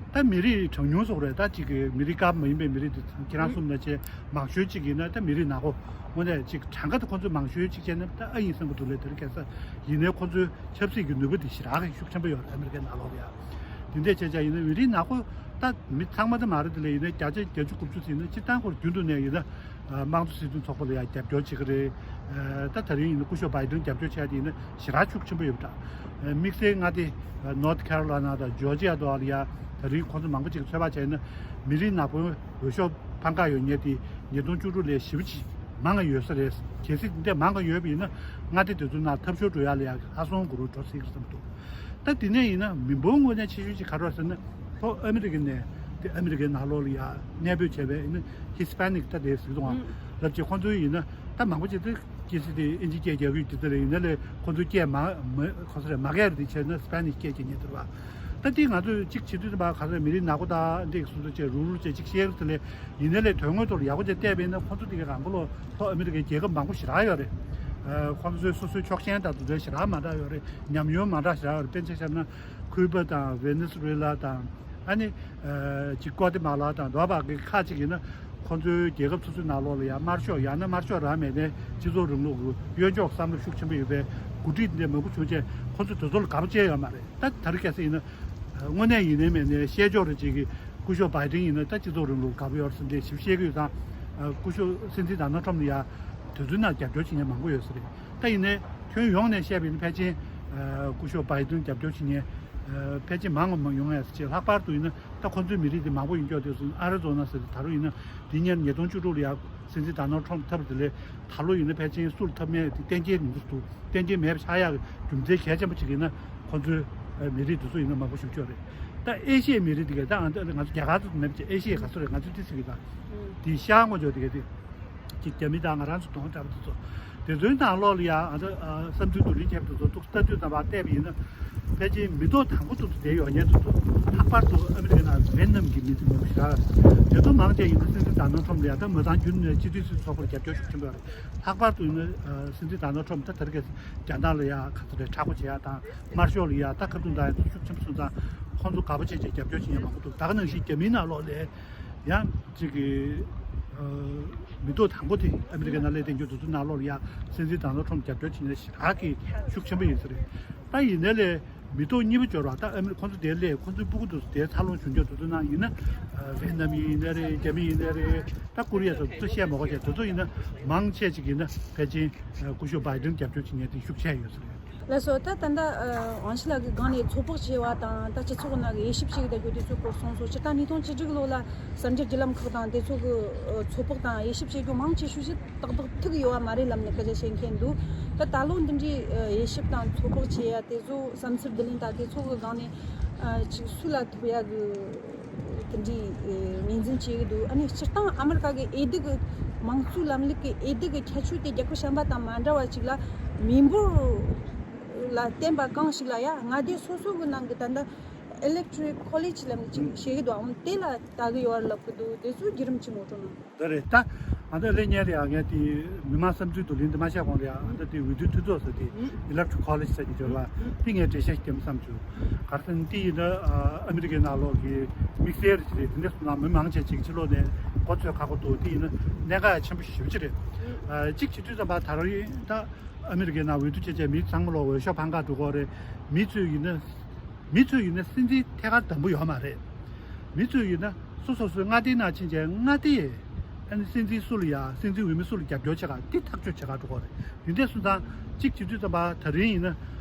ད་མི་རིགས་གྲངས་ཉུང་སོགས་རེད། ད་གཅིག་གི་མི་རིགས་དཀར་མ་ཡིན་པའི་མི་རིགས་དེ་ཁྱེད་རང་གསུངས་ནང་བཞིན་མང་ཤོས་གཅིག་ཡིན་ན་ད་མི་རིགས་ནག་པོ། དངོས་གནས་གཅིག་གྲངས་ཀ་དེ་ཁོང་ཚོས་མང་ཤོས་གཅིག་བྱས་ན་ད་ཨ་ཡིན་བསམ་གྱི་འདུག་ལས་དེར་གལ་ས་ཡིན་ནའི་ཁོང་ཚོའི་ཆབ་སྲིད་ཀྱི་ནུས་པ་དེ་ཞེ་དྲག་གི་ཤུགས་ཆེན་པོ་ཡོད་རེད། ཨ་མི་རི་ཀའི་ནང་ལོགས་ལ་ཡ། དེ་འདྲས་བྱས་བྱས་ཡིན་ན་མི་རིགས་ནག་པོ་ད་མི་ཚང་མ་ད་མ་རེད། དེ་ལས་ཡིན་ན་བརྒྱ་ཆ་བརྒྱད་ཅུ་དགུ་བཅུ་ཙམ་ཡིན་ན་སྤྱིར་བཏང་ཁོར་རྒྱུན་དུ་ནས་ཡིན་ན། ཨ་དམངས་གཙོ་སྲིད་དོན་ཚོགས་པ་ལ་ཡང་རྒྱབ་སྐྱོར་བྱེད་ཀྱི་རེད། ཨ་ད་ད་རིང་ཡིན་ན་སྐུ་ཞབས་བྷའི་ཌེན་རྒྱབ་སྐྱོར་བྱས་ཏེ་ཡིན་ན་ཞེ་དྲག་ཤུགས་ཆེན་པོ་ཡོད་པ་འདྲ། ཨ་དམིགས་བསལ་མངའ་སྡེ་ཨ་ནོར་ཐི་ཁེ་རོ་ལའི་ན་དང་ཇོར་ཇི་ཡ་དེ་ཚོ་ལ་ཡང་ ད་རིང་ཁོང་ཚོ་མང་པོ་ཅིག་ཚོད་དཔག་བྱས་ན་མི་རིགས་ནག་པོའི་འོས་ཤོག་འཕང་ཁ་ཡོད་མཁན་དེ་ཉིས་སྟོང་བཅུ་དྲུག་ལས་ཞེ་པོ་ཅིག་མང་ང་ཡོད་ས་རེད། གལ་སྲིད་འདི་མང་ང་ཡོད་པ་ཡིན་ན་མངའ་སྡེ་དེ་ཚོའི་ནང་འཐབ་ཤོར་འགྲོ་ཡག་ལ་ཡག་ཧ་སོང་གུ་རུ་འགྲོ་སྲིད་ཀྱི་བསམ་འདུག་ད་དེ་ནས་ཡིན་ན་མི་འབོར་དངོས་གནས་ཆེ་ཤོས་ཅིག་ག་རེ་རེད་ཟེར་ན་ལྷོ་ཨ་མི་རི་ཀ་ནས་དེ་ཨ་མི་རི་ཀའི་ནང་ལོགས་ལ་ཡ་གནས་སྤོས་བྱས་པའི་ཡིན་ན་ཧི་སི་པ་ནིག་ད་དེ་ཟེར་གི་འདུག་ཨང་། ལབ་ཅིག་ཁོང་ཚོའི་ཡིན་ན་ད་མང་པོ་ཅིག་དེ་སྐྱེ་སྲིད་དེ་ཨིན་ཇི་སྐད་རྒྱག་གི་ཡོད་དེ་ལྟར་ཡིན་ན་ལས་ཁོང་ཚོའི་སྐད་མ་མ་ཁོ་ཚོ་རེད་མ་གས་རེད་དེ་བྱས་ན་སི་པ་ནིག་སྐད་ཀྱི་ཉན་ཐུབ་པ། ད་དེ་ང་ཚོས་གཅིག་བྱེད་དུས་ཙམ་པ་ག་ཚོད་མི་རིགས་ནག་པོ་དང་འདི་སོ་སོ་བཅས་རུག་རུག་བཅས་གཅིག་བཤད་དེ་ལས་ཡིན་ན་ལས་དོན་དངོས་ཐོག་ལ་ཡག་པོ་བཅས་བལྟས་པས་ན་ཁོང་ཚོ་དེ་ག་རང་པོ་ལོ་ལྷོ་ཨ་མི་རི་ཀའི་རྒྱལ་ཁབ་མང་པོ་ཞེ་དྲག་ཡོད་རེད། ཁོང་ཚོའི་སོ་སོའི་ཕྱོགས་ཞེན་དང་དེ་ཚོ་ཞེ་དྲག་མ་འདྲ་ཡོད་རེད། ཉམས་མྱོང་མ་འདྲ་ཞེ་དྲག་ཡོད་རེད། དཔེར་ཆ་བཞག་ན་ཁུ་པ་དང་ཝེ་ནེ་སི་ཝེ་ལ་དང་ཨ་ནི་ཅིག་ཀོ་ཏི་མ་ལ་དང་དོ་བ་གི་ཁག་ཅིག་ཡིན་ན། ཁོང་ཚོའི་རྒྱལ་ཁབ་སོ་སོའི་ནང་ལོགས་ལ་ཡང་དམར་ཤོག་ཡང་ན་དམར་ཤོག་རང་མེད་ནའི་སྤྱི་ཚོགས་རིང་ལུགས་ཀྱི་གཡོན་ཕྱོགས་བསམ་བློ་ཤུགས་ཆེན་པོ་ཡོད་པའི་འགོ་ཁྲིད་འདི་མང་པོ་བྱུང་རྗེས་ཁོང་ཚོ་དེ་ཚོ་ལ་དགའ་པོ་བྱས་ཡོད་མ་རེད། ད་དེ་རིང་ཁ་སང་ཡིན་ན་དངོས་གནས་ཡིན་ནའི་མེད་ནའི་བཤད་ཕྱོགས་རེ་ཅིག་གིས་སྐུ་ཞབས་བྷའི་ཏིན་ཡིན་ན་ད་སྤྱི་ཚོགས་རིང་ལུགས་དགའ་པོ་ཡོད་རེད་ཟེར་འདྲ་ཞིག་བཤད་ཀྱི་ཡོད་ཙང་སྐུ་ཞབས་སྲིད་འཛིན་ཌོ་ནལ་ཊམ་ལ་ཡང་དེ་ཚོའི་ནང་རྒྱབ་སྐྱོར་བྱེད་མཁན་མང་པོ་ཡོད་ས་རེད། ད་ཡིན་ནའི་ཁྱོན་ཡོངས་ནས་བཤད་པ་ཡིན་ན་ཕལ་ཆེར་སྐུ་ཞབས་བྷའི་ཏིན་རྒྱབ་སྐྱོར་བྱེད་མཁན་ཕལ་ཆེར་མང་བ་མ་ཡོང་ཡ་ཟེར་བྱས་ལྷག་པར་དུ་ཡིན་ན། ད་ཁོ་ཚོའི་མི་རིགས་དེ་མང་པོ་ཡིན་ཀྱོག་དེ་ཚོ་ཨ་རི་ཛོ་ན་ཟེར་དེ་ད་རུང་ཡིན་ན་དེ་སྔོན་ཉིས་སྟོང་བཅུ་དྲུག་ལ་ཡང་སྲིད་འཛིན་ཌོ་ནལ་ཊམ་ཐོབ་དེ་ལས་ད་ལོ་ཡིན་ན་ཕལ་ཆེར་སུ་ལ་ཐོབ་མེད་དེ་གཏན་འཁེལ་མི་འདུག་གཏན་འཁེལ་མེད་པ་ཆགས་ཡག་རྒྱུ་མཚན་གལ་ཆེན་པོ་ཅིག་ཡིན་ན་ཁོ་ཚོའི་མི་རིགས་དེ་ཚོ་ཡིན་ན་མང་པོ་ཞིག་ཡོད་རེད། ད་ཨེ་ཤི་ཡའི་མི་རིགས་དེ་ག་ད་ང་ཚོ་རྒྱ་གར་ཚོ་མེད་པ་ཅིག་ཨེ་ཤི་ཡའི་ག་ཚོད་རེད་ང་ཚོའི་ཏི་སི་གི་ད་དེ་ཤ་ངོ་ཅོག་དེ་ག་དེ། ཅིག་རྒྱ་མི་དང་ང་རང་ཚོ་གདོང་འདྲ་པོ་དེ་ཚོ། དེ་ཚོའི་ནང་ལོགས་ལ་ཡང་ཨ་ད་བསམ་ཚུལ་བསྡུ་ལེན་བྱས་པ་དེ་ཚོ་ཐུགས་ལྟ་དུས་ཙམ་པ་བལྟས་པ་ཡིན་ན། ཕལ་ཆེར་མི་ཐོག་དང་པོ་དེ་ཚོ་བསྡད་ཡོད་མཁན་དེ་ཚོ་ལྷག་པར་དུ་ཨ་མི་རི་ཀའི་ནང་ཝེ་ནམ་གྱི་མི་དེ་མང་པོ་ཞིག་རག་དེ་ཚོ་མང་ཆེ་ཡིན་ན་སྲིད་འཛིན་ཌོ་ནལ་ཊམ་ལ་ཡང་ད་མི་ཚང་རྒྱུན་ནས་སྤྱི་འཐུས་སྲིད་ཚོགས་པར་རྒྱབ་སྐྱོར་ཤུགས་ཆེན་པོ་ཡོད་རེད། ལྷག་པར་དུ་ཡིན་ན་སྲིད་འཛིན་ཌོ་ནལ་ཊམ་ད་དེ་རིང་ཁ་སང་རྒྱ་ནག་ལ་ཡང་ག་ཚོད་རེད་མཁྲེགས་པོ་བྱེད་ཡག་དང་དམར་ཤོག་ལ་ཡང་ད་ཁ་རྡུང་བཏང་ཡག་ཤུགས་ཆེན་པོ་སོང་ཙང་ཁོང་ཚོ་དགའ་པོ་བྱས་བྱས་རྒྱབ་སྐྱོར་བྱེད་མཁན་མང་པོ་འདུག་ད་ག་ནང་བཞིན་རྒྱ་མིའི་ནང་ལོགས་ལ། ཡང་གཅིག་གི་མི་ཐོག་དང་པོ་དེ་ཨ་མི་རི་ཀའི་ནང་སླེབས་བསྡད་རྒྱུ་དེ་ཚོ་ནང་ལོགས་ལ་ཡང་སྲིད་འཛིན་ཌོ་ནལ་ཊམ་རྒྱབ་སྐྱོར་བྱེད་མཁན་ཞེ་དྲག་གི་ཤུགས་ཆེན་པོ་ཡིན་ས་རེད། ད་ཡིན་ནའི་ལས་མི་ཐོག་གཉིས་པ་འབྱོར་བ་ད་ཨ་མི་ཁོང་ཚོ་དེར་སླེབས་ཁོང་ཚོའི་སྤུ་གུ་དེ་ཚོ་དེར་འཚར་ལོངས་བྱུང་རྒྱུ་དེ་ཚོ་ནང་ཡིན་ན་ཝེ་ནམ་ཡིན་ནའི་རེད། རྒྱ་མི་ཡིན་ནའི་རེད། ད་ཀོ་རི་ཡ་དང་དེ་ཚོ་བཤད་མ་དགོས་བྱས་དེ་ཚོ་ཡིན་ན་མང་ཆེ་ཅིག་ཡིན་ན་ཕལ་ཆེར་སྐུ་ཞབས་བྷའི་ཏིན་རྒྱབ་སྐྱོར་བྱེད་མཁན་དེ་ཤུགས་ཆེ་ཡོད་ས་རེད། ལགས་སོ། ད་ད་ལྟ་ཨ་ཝང་ཞི་ལགས་ཀྱི་སྒང་ནས་ཚོད་དཔག་བྱས་པ་དང་ད་སྤྱི་ཚོགས་ནང་གི་དབྱེ་ཞིབ་བྱེད་ཀྱི་ད་རྒྱུ་དེ་ཚོའི་སྐོར་གསུངས་སོང་། སྤྱིར་བཏང་ཉིས་སྟོང་བཅུ་དྲུག་ལོ་ལ་གསར་འགྱུར་བརྒྱུད་ལམ་ཁག་དང་དེ་ཚོ་གི་ཨ་ཚོད་དཔག་དང་དབྱེ་ཞིབ་བྱེད་རྒྱུ་མང་ཆེ་ཤོས་ཞིག་ཏག་ཏག་ཐུག་ཡོད་པ་མ་རེད་ལབ་ནས་སྐད་ཆ་བཤད་མཁན་འདུག་ད་ད་ལོ་འདི་འདྲའི་ཨ་དབྱེ་ཞིབ་དང་ཚོད་དཔག་བྱེད་ཡ་དེ་ཚོ་བསམ་ཚུལ་བསྡུ་ལེན་དང་དེ་ཚོ་གི་སྒང་ནས་ཨ་ཅིག་སུ་ལ་ཐུག་ཡ་གི་དེ་འདྲའི་ངོས་འཛིན་བྱེད་ཀྱི་འདུག་ཨ་ནི་སྤྱིར་བཏང་ཨ་མི་རི་ཀ་གི་འོས་བསྡུ་གི་མང་གཙོའི་ལམ་ལུགས་ཀྱི་འོས་བསྡུ་གི་ཁྱད་ཆོས་དེ་རྒྱལ་ཁབ་གཞན་པ་དང་མ་འདྲ་བ་ཅིག་ལ་མི་འབོར་ལ་བརྟེན་པ་གང་ཞིག་ལ་ཡ་མངའ་སྡེ་སོ་སོ་གི་ནང་གི་ད་ལྟ་Electoral College་ལབ་ནས་ཅིག་བཤད་ཀྱི་འདུག་ཨང་། དེ་ལ་ལྟ་གི་ཡོད་ལབ་ཀྱི་འདུག་དེ་ཚོའི་བརྒྱུད་རིམ་ཅིག་ངོ་སྤྲོད་གནང་། འདི་རེད་ད། ཨ་ད་ལས་ཉེ་རེ་ཨ་ངས་དེ་མི་མང་བསམ་ཚུལ་བསྡུ་ལེན་དེ་མ་བྱས་གོང་རེད་ཨ། ཨ་ད་དེ་འོས་བསྡུ་མཐུན་ཚོགས་ཟེར་དེ་Electoral College་ཟེར་གྱི་འབྱོར་བ་དེ་ངས་འགྲེལ་བཤད་ཞིག་རྒྱབ་བསམ་བྱུང་། ག་རེ་ཟེར་ན་དེ་ཡིན་ན་ཨ་ཨ་མི་རི་ཀའི་ནང་ལོགས་ཀྱི་དམིགས་བསལ་རེ་ཅིག་རེད། དེ་འདྲ་སོང་ན་མི་མང་ཆེ་ཅིག་ཕྱི་ལོགས་ནས་མགོ་ཚོས་ཁག་པོ་འདུག་དེ་ཡིན་ན་གནད་འགག་ཆེན་པོ་ཞེ་པོ་ཅིག་རེད། ཨ་གཅིག་བྱེད་དུས་ཙམ་པ་ད་རེས་ད་ཨ་མི་རི་ཀའི་ནང་འོས་བསྡུ་བྱས་བྱས་མི་ཚང་མ་ལོག་འོས་ཤོག་འཕང་ཁ་འགྲོ་གི་རེད། མི་ཚོས་ཡིན་ན། མི་ཚོས་ཡིན་ན་སྲིད་འཛིན་ཐད་ཀར་དམ་པོ་ཡོད་མ་རེད། མི་ཚོས་ཡིན་ན་སོ་སོ་སོའི་མངའ་སྡེའི་ནང་ཕྱིན་བྱས་མངའ་སྡེས་ཨ་ནི་སྲིད་འཛིན་སུ་ལ་ཡ་སྲིད་འཛིན་འོས་མི་སུ་ལ་རྒྱབ་སྐྱོར་བྱེད་ག་འདི་ཐག་གཅོད་བྱེད་ག་འགྲོ་གི་རེད། དེ་འདྲ་སོང་ཙང་གཅིག་བྱེད་དུས་ཙམ་པ་ད་རིང་ཡིན་ན་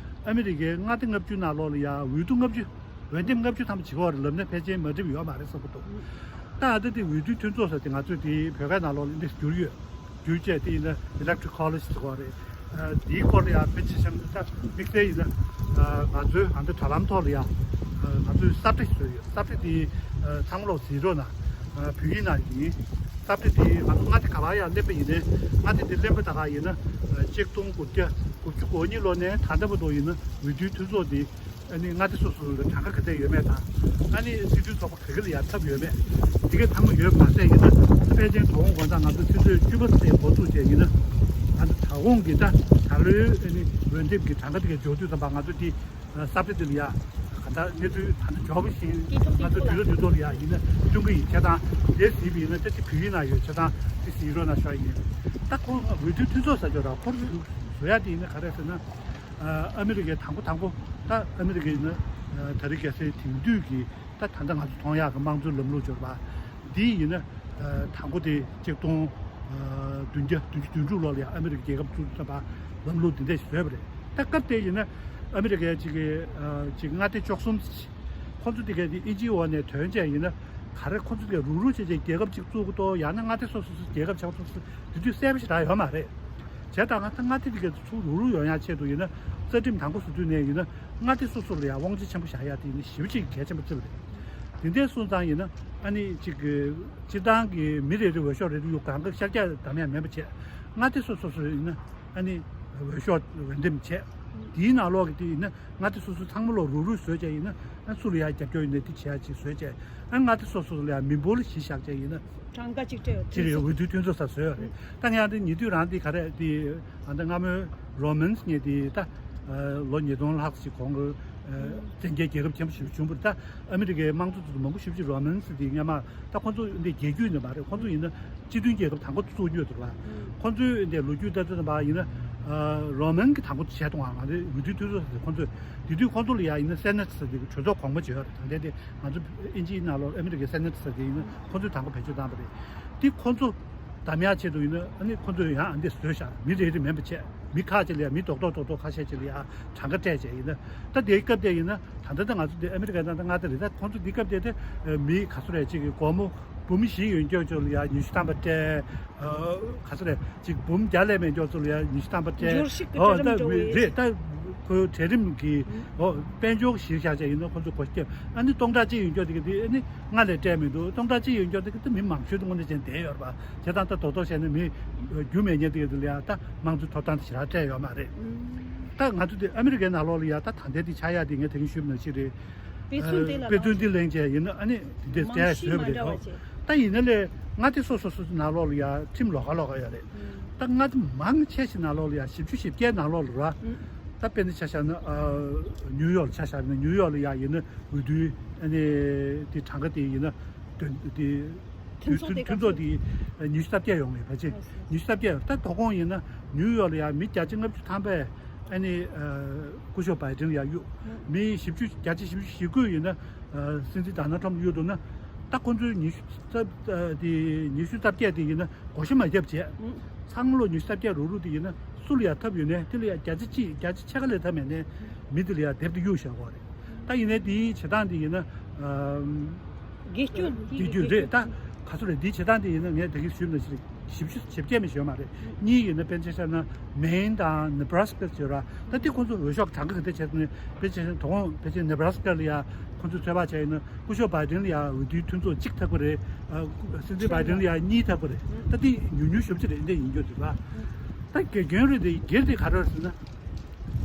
ཨ་མི་རི་ཀའི་མངའ་སྡེ་ལྔ་བཅུ་ནང་ལོགས་ལ་ཡ་འོས་བསྡུ་ལྔ་བཅུ་འོས་འདེམས་ལྔ་བཅུ་ཐམ་པ་བྱེད་ཀྱི་ཡོད་རེད་ལབ་ན་ཕལ་ཆེར་མ་འགྲིག་ཡོད་མ་རེད་བསམ་གྱི་འདུག་ད་ཨ་ད་དེ་འོས་བསྡུ་མཐུན་ཚོགས་ཟེར་དེ་ང་ཚོས་དེ་བོད་སྐད་ནང་ལོགས་ལ་འདི་བསྒྱུར་ཡོད། བསྒྱུར་བྱས་དེ་ཡིན་ན་Electoral College་ཟེར་བ་རེད། ཨ་དེའི་སྐོར་ལ་ཡང་དཔེ་ཆ་བཤམས་ད་དམིགས་བསལ་ཡིན་ན་ཨ་ང་ཚོའི་ཨ་ད་དྲ་ལམ་ཐོག་ལ་ཡང་ཨ་ང་ཚོའི་ས་བཀྲ་ཞིག་བཟོས་ཡོད། ས་བཀྲ་དེ་ཨ་ཚང་མ་ལོག་གཟིགས་རོགས་གནང་། ཨ་བོད་ཡིག་ནང་ཡིན། ས་བཀྲ་དེ་ང་ཚོ་མངའ་སྡེ་ག་པར་ཡང་སླེབས་པ་ཡིན་ནའི་མངའ་སྡེ་དེ་སླེབས་པ་ད་ག་ཡིན་ན་ཨ་གཅིག་སྟོང་དགུ་བརྒྱ་དགུ་བཅུ་གོ་གཉིས་ལོ་ནས་ད་ལྟ་བར་དུ་ཡིན་ན་འོས་བསྡུའི་མཐུན་ཚོགས་དེ། ཨ་ནི་མངའ་སྡེ་སོ་སོ་ལ་གྲངས་ཀ་ག་ཚད་ཡོད་མེད་དང་། ཨ་ནི་སྲིད་དོན་ཚོགས་པ་ག་གི་ལ་ཡར་ཚབ་ཡོད་མེད། དེ་གའི་ཚང་མ་ཡོད་མ་ཟད་ཡིན་ན་ད་ཕལ་ཆེར་དོ་དགོང་དགོང་དག་ང་ཚོ་ཆུ་ཚོད་བཅུ་པ་ཚེས་འགོ་བཙུགས་བྱས་ཡིན་ན། ང་ཚོ་ད་དགོང་གི་ད་ད་ལོའི་ཨ་ནི་འོས་འདེམས་ཀྱི་གྲངས་ཀ་དེ་གའི་འཇོག་དུས་ཙམ་པ་ང་ཚོ་དེ་ས་བཀྲ་དེ་ལ་ཡ་ག་ད་གནས་ཚུལ་ད་ནི་འཇོག་གི་བཞིན་ང་ཚོ་དུས་ཚོད་དུས་ཚོད་ལ་ཡ་ཡིན་ན་སྟོན་གི་ཡིན། བྱས་ཙང་དེ་གཟིགས་པ་ཡིན་ན་ད་དེ་བོད་ཡིག་ནང་ཡོད། བྱས་ཙང་དེ་གཟིགས་རོགས་གནང་ཤོག་ཡིན། ད་ཁོ་འོས་བསྡུ་མཐུན་ཚོགས་ཟེར་ཆོག་ར་ཁོ་བཟོ་ཡ་དེ་ཡིན་ན་ག་རེ་ཟེར་ན། ཨ་མི་རི་ཀའི་དང་པོ་དང་པོ་ད་ཨ་མི་རི་ཀ་ཡིན་ན་ད་རེས་རྒྱལ་སའི་དེང་དུས་ཀྱི་ད་ད་ལྟ་ང་ཚོ་མཐོང་ཡག་གི་དམངས་གཙོའི་ལམ་ལུགས་འབྱོར་པ་འདི་ཡིན་ན་དང་པོ་དེ་གཅིག་སྟོང་བདུན་བརྒྱ་བདུན་ཅུ་དོན་དྲུག་ལོ་ལ་ཡང་ཨ་མི་རི་ཀའི་རྒྱལ་ཁབ་བཙུགས་ཙམ་པ་ལམ་ལུགས་འདི་འདྲ་ཞིག་བཟོས་པ་རེད། ད་སྐབས་དེ་ཡིན་ན་ཨ་མི་རི་ཀའི་གཅིག་གི་གཅིག་མངའ་སྡེ་བཅུ་གསུམ་ ཁོང་ཚོ་དེ་གས་དེ་ཨིན་ཇིའི་འོག་ནས་ཐོན་བྱས་ཡིན་ན་ག་རེ་ཁོང་ཚོ་དེ་གས་རུག་རུག་བྱས་བྱས་རྒྱལ་ཁབ་ཅིག་བཙུགས་ཀྱི་འདུག་ཡང་ན་མངའ་སྡེ་སོ་སོ་སོ་རྒྱལ་ཁབ་ཆགས་ཐུབ་སོ་དེ་དུས་གསལ་པོ་ཞེ་དྲག་ཡོད་མ་རེད། བྱས་ཙང་ང་ད་མངའ་སྡེ་དེ་གས་ཚུར་རུག་རུག་ཡོང་ཡག་ཆེད་དུ་ཡིན་ན་རྩ་ཁྲིམས་དང་པོ་བཟོ་དུས་ནས་ཡིན་ན་མངའ་སྡེ་སོ་སོ་ལ་ཡང་དབང་ཆ་ཆེན་པོ་བཞག་ཡག་དེ་ཡིན་ན་ཞེ་པོ་ཅིག་གལ་ཆེན་པོ་བརྩི་བ་རེད། དེ་འདྲའི་སོང་ཙང་ཡིན་ན་ཨ་ནི་ཅིག་སྤྱིར་བཏང་གི་མི་རེ་རེ་འོས་ཤོག་རེ་རེ་གཡུག་གང་ག་ཤར་རྒྱག་གདམ་ཡག་མེད་པ་བྱས་མངའ་སྡེ་སོ་སོ་སོ་ཡིན་ན་ཨ་ནི་འོས་ཤོག་འོས་འདེམས་བྱས་དེའི་ནང་ལོགས་ཀྱི་དེ་ཡིན་ན། མངའ་སྡེ་སོ་སོ་ཚང་མ་ལོག་རུག་རུག་བཟོས་བྱས་ཡིན་ན་ཨ་སུ་ལ་ཡང་རྒྱབ་སྐྱོར་ཡིན་ན་དེ་བྱེད་ཡག་ཅིག་བཟོས་བྱས་ཨ་མངའ་སྡེ་སོ་སོ་ལ་ཡང་མི་འབོར་གཞི་བཞག་བྱས་ཡིན་ན་གྲངས་ཀ་གཅིག་སྤྲད་ཡོད་དེ་རེད། འོས་བསྡུའི་མཐུན་ཚོགས་ས་བཟོས་ཡོད་རེད། ད་ངས་ཨ་འདི་ཉེ་དུས་རང་འདི་ག་རེ་འདི་ཨ་འདི་སྔ་མོའི་རོ་མན་སི་ངས་འདི་ད་ལོ་ཉིས་སྟོང་ལྷག་ཅིག་གོང་གི་བཙན་རྒྱལ་རྒྱལ་ཁབ་ཆེན་པོ་ཞིག་བྱུང་བ་རེད། ད་ཨ་མི་རི་ཀའི་དམངས་གཙོ་དེ་ཚོ་མང་པོ་ཞེ་པོ་ཅིག་རོ་མན་སི་འདི་སྔ་མ། ད་ཁོང་ཚོ་འདི་རྒྱལ་རྒྱུད་ནས་མ་རེད། ཁོང་ཚོ་ཡིན་ན་སྤྱི་མཐུན་རྒྱལ་ཁབ་དང་པོ་བཙུགས་མྱོང་འདུག་བ། ཁོང་ཚོའི་འདི་ལོ་རྒྱུས་ལྟ་ཚུལ་དང་པ་ཡིན་ན་ཨ་རོ་མན་གྱི་དང་པོ་བྱས་གཏོང་བ་ང་ཚོའི་འོས་བསྡུའི་མཐུན་ཚོགས་ཟེར་ཁོང་ཚོས་དེ་དུས་ཁོང་ཚོ་ལ་ཡ་ཡིན་ན་སེ་ནེ་ཊི་ཟེར་དེ་གྲོས་ཚོགས་གོང་མ་བྱས་ཡོད་རེད། ད་ལྟའི་དེ་ང་ཚོ་ཨིན་ཇིའི་ནང་ལོགས་ཨ་མི་རི་ཀའི་སེ་ནེ་ཊི་ཟེར་དེ་ཡིན་ན་ཁོང་ཚོས་དང་པོ་བེད་སྤྱོད་བཏང་བ་རེད། དེ་ཁོང་ཚོ་གདམ་ཡག་ཆེད་དུ་ཡིན་ན་ཨ་ནི་ཁོང་ཚོས་ཡང་ཨ་འདི་བཟོས་བཞག་མི་རེ་རེ་མིན་པ་བྱས་མི་ཁག་ཅིག་ལ་ཡ་མི་རྡོག་རྡོག་རྡོག་རྡོག་ཁ་ཤས་ཅིག་ལ་ཡ་གྲངས་ཀ་སྤྲད་བྱས་ཡིན་ན་ད་དེའི་སྐབས་དེ་ཡིན་ན། ད་ལྟ་ད་ང་ཚོ་འདི་ཨ་མི་རི་ཀ་ནང་ད་མངའ་སྡེ་རེད། ད་ཁོང་ཚོ་འདི་སྐབས་དེ་དེ་མི་ག་ཚོད་རེད་ཅིག་གི་སྒོར་མོ་འབུམ་བཞི་ཡོད་མཁན་ཚོ་ལ་ཡ་ཉི་ཤུ་ཐམ་པ་སྤྲད། ག་ཚོད་རེད་ཅིག་འབུམ་བརྒྱ་ལས་མེད་མཁན་ཚོ་ལ་ཡ་ཉི་ཤུ་ཐམ་པ་སྤྲད། འབྱོར་ཕྱུག་གི་ཨོ་གྲལ་རིམ་ད་འགྲོ་བའི་རེད། ད་ཁོའི་གྲལ་རིམ་གི་ཨོ་དཔལ་འབྱོར་གཞིར་བཞག་བྱས་ཡིན་ན་ཁོང་ཚོ་སྒོ་སྐྱེ་ཨ་ནི་སྟོང་ཕྲག་གཅིག་ཡོད་མཁན་དེ་གི་དེ་ཨ་ནི་ལྔ་ལས་སྤྲད་མི་འདུག་སྟོང་ཕྲག་གཅིག་ཡོད་མཁན་དེ་གི་དེ་མི་མང་ཤོས་དངོས་གནས་ཅན་བསྡད་ཡོད་རེད་པ། བྱས་ཙང་ད་རྡོག་རྡོག་བཤད་ན་མི་རྒྱུ་མེད་མཁན་དེ་གི་དེ་ལ་ཡ་ད་དམངས་གཙོའི་ཐོབ་ཐང་དེ་ཞེ་དྲག་སྤྲད་ཡོད་མ་རེད། ད་ང་ཚོ་དེ་ཨ་མི་རི་ཀའི་ནང་ལོགས་ལ་ཡ་ད་ད་ལྟའི་དེ་ཆགས་ཡག་དེ་ངས་དེ་རིང་ཞུས་པ་ནང་བཞིན་རེད། དཔེ་མཚོན་དེ་ལ་དཔེ་མཚོན་དེ་ལེན་བྱས་ཡིན་ན་ཨ་ནི་དེ་འདྲས་མང་ཤོས་བྱས་མ་བཟོས་པ་རེད། འདྲ་བ་ཨོ་བྱས། ད་ཡིན་ན་ལས་མངའ་སྡེ་སོ་སོ་སོ་སོའི་ནང་ལོགས་ལ་ཡ་ཁྲིམས་ལོགས་ཀ་ལོགས་ཀ་ཡོད་རེད། ད་མངའ་སྡེ་མང་ཆེ་ཞིག་ནང་ལོགས་ལ་ཡ་བཞི་བཅུ་ཞེ་བརྒྱད་ནང་ལོགས་ལ་ར། ད་དཔེར་ན་ཆ་བཞག་ན་ཨ་ནིའུ་ཡོག་ལ་ཆ་བཞག་ན་ནིའུ་ཡོག་ལ་ཡ་ཡིན་ན་འོས་བསྡུའི་ཨ་ནི་དེ་གྲངས་ཀ་དེ་ཡིན་ན་དོན་དེ། མཐུན་ཚོགས་དེ་མཐུན་ཚོགས་དེ་ཉི་ཤུ་རྩ་བརྒྱད་ཡོང་བའི་ཕལ་ཆེར་ཉི་ཤུ་རྩ་བརྒྱད་ད་དོ་དགོང་ཡིན་ན་ནིའུ་ཡོག་ལ་ཡ་མི་བརྒྱ་ཆ་ལྔ་བཅུ་ཐམ་པས་ཨ་ནི་སྐུ་ཞབས་བྷའི་ཌེན་ལ་ཡ་གཡུག་མི་བཞི་བཅུ་བརྒྱ་ཆ་བཞི་བཅུ་ཞེ་དགུ་ཡིན་ན་སྲིད་འཛིན་ཌོ་ནལ་ཊམ་གཡུག་འདུག་ན་ད་ཁོང་ཚོའི་ཉི་ཤུ་རྩ་དེ་ཉི་ཤུ་རྩ་བརྒྱད་དེ་ཡིན་ན་བགོ་བཤའ་མ་བརྒྱབ་བྱས་ཚང་མ་ལོ་ཉི་ཤུ་རྩ་བརྒྱད་རུག་རུག་དེ་ཡིན་ན་སུ་ལ་ཡ་ཐབས་ཡོད་ནས་དེ་ལ་ཡ་བརྒྱ་ཆ་གཅིག་བརྒྱ་ཆ་ཕྱེད་ཀ་ལས་ཐབས་མེད་ནས་མི་དེ་ལ་ཡ་སྡེབ་ཏུ་གཡུག་བཞག་གོ་རེད། ད་ཡིན་ནའི་དེའི་བྱེད་སྟངས་དེ་ཡིན་ན། ཨམ། དགེ་སྐྱོན་དེ་དགེ་སྐྱོན་རེད། ད་ག་ཚོད་རེད། དེའི་བྱེད་སྟངས་དེ་ཡིན་ན་ངས་ད་གིན་ཞུས་པ་ནང་བཞིན་བཞི་བཅུ་ཞེ་བརྒྱད་མི་ཞུ་མ་རེད། གཉིས་ཡིན་ན་དཔེར་ན་ཆ་བཞག་ན་མེན་དང་ནེ་བྷ་ར་སི་ཀ་ཟེར་ར། ད་དེ་ཁོང་ཚོ་འོས་ཤོག་གྲངས་ཀ་ག་འདྲ་བྱས་ནས་དཔེར་ན་ཆ་བཞག་ན་དོ་དགོང་དཔེར་ན་ཆ་ནེ་བྷ་ར་སི་ཀ་ལ་ཡ་ཁོང་ཚོས་ཚོད་དཔག་བྱས་ཡིན་ན་སྐུ་ཞབས་བྷའི་ཌེན་ལ་ཡ་འོས་བསྡུའི་མཐུན་ཚོགས་གཅིག་ཐེབས་པ་རེད། ཨ་སྲིད་འཛིན་བྷའི་ཌེན་ལ་ཡ་གཉིས་ཐེབས་པ་རེད། ད་དེ་ཉུང་ཉུང་ཞེ་པོ་ཅིག་རེད། འདི་ཡིན་རྒྱུ་རེད་པ། ད་དགེ་སྐྱོན་རེད། དེ་སྒེར་དེ་ག་རེ་རེད་ཟེར་ན།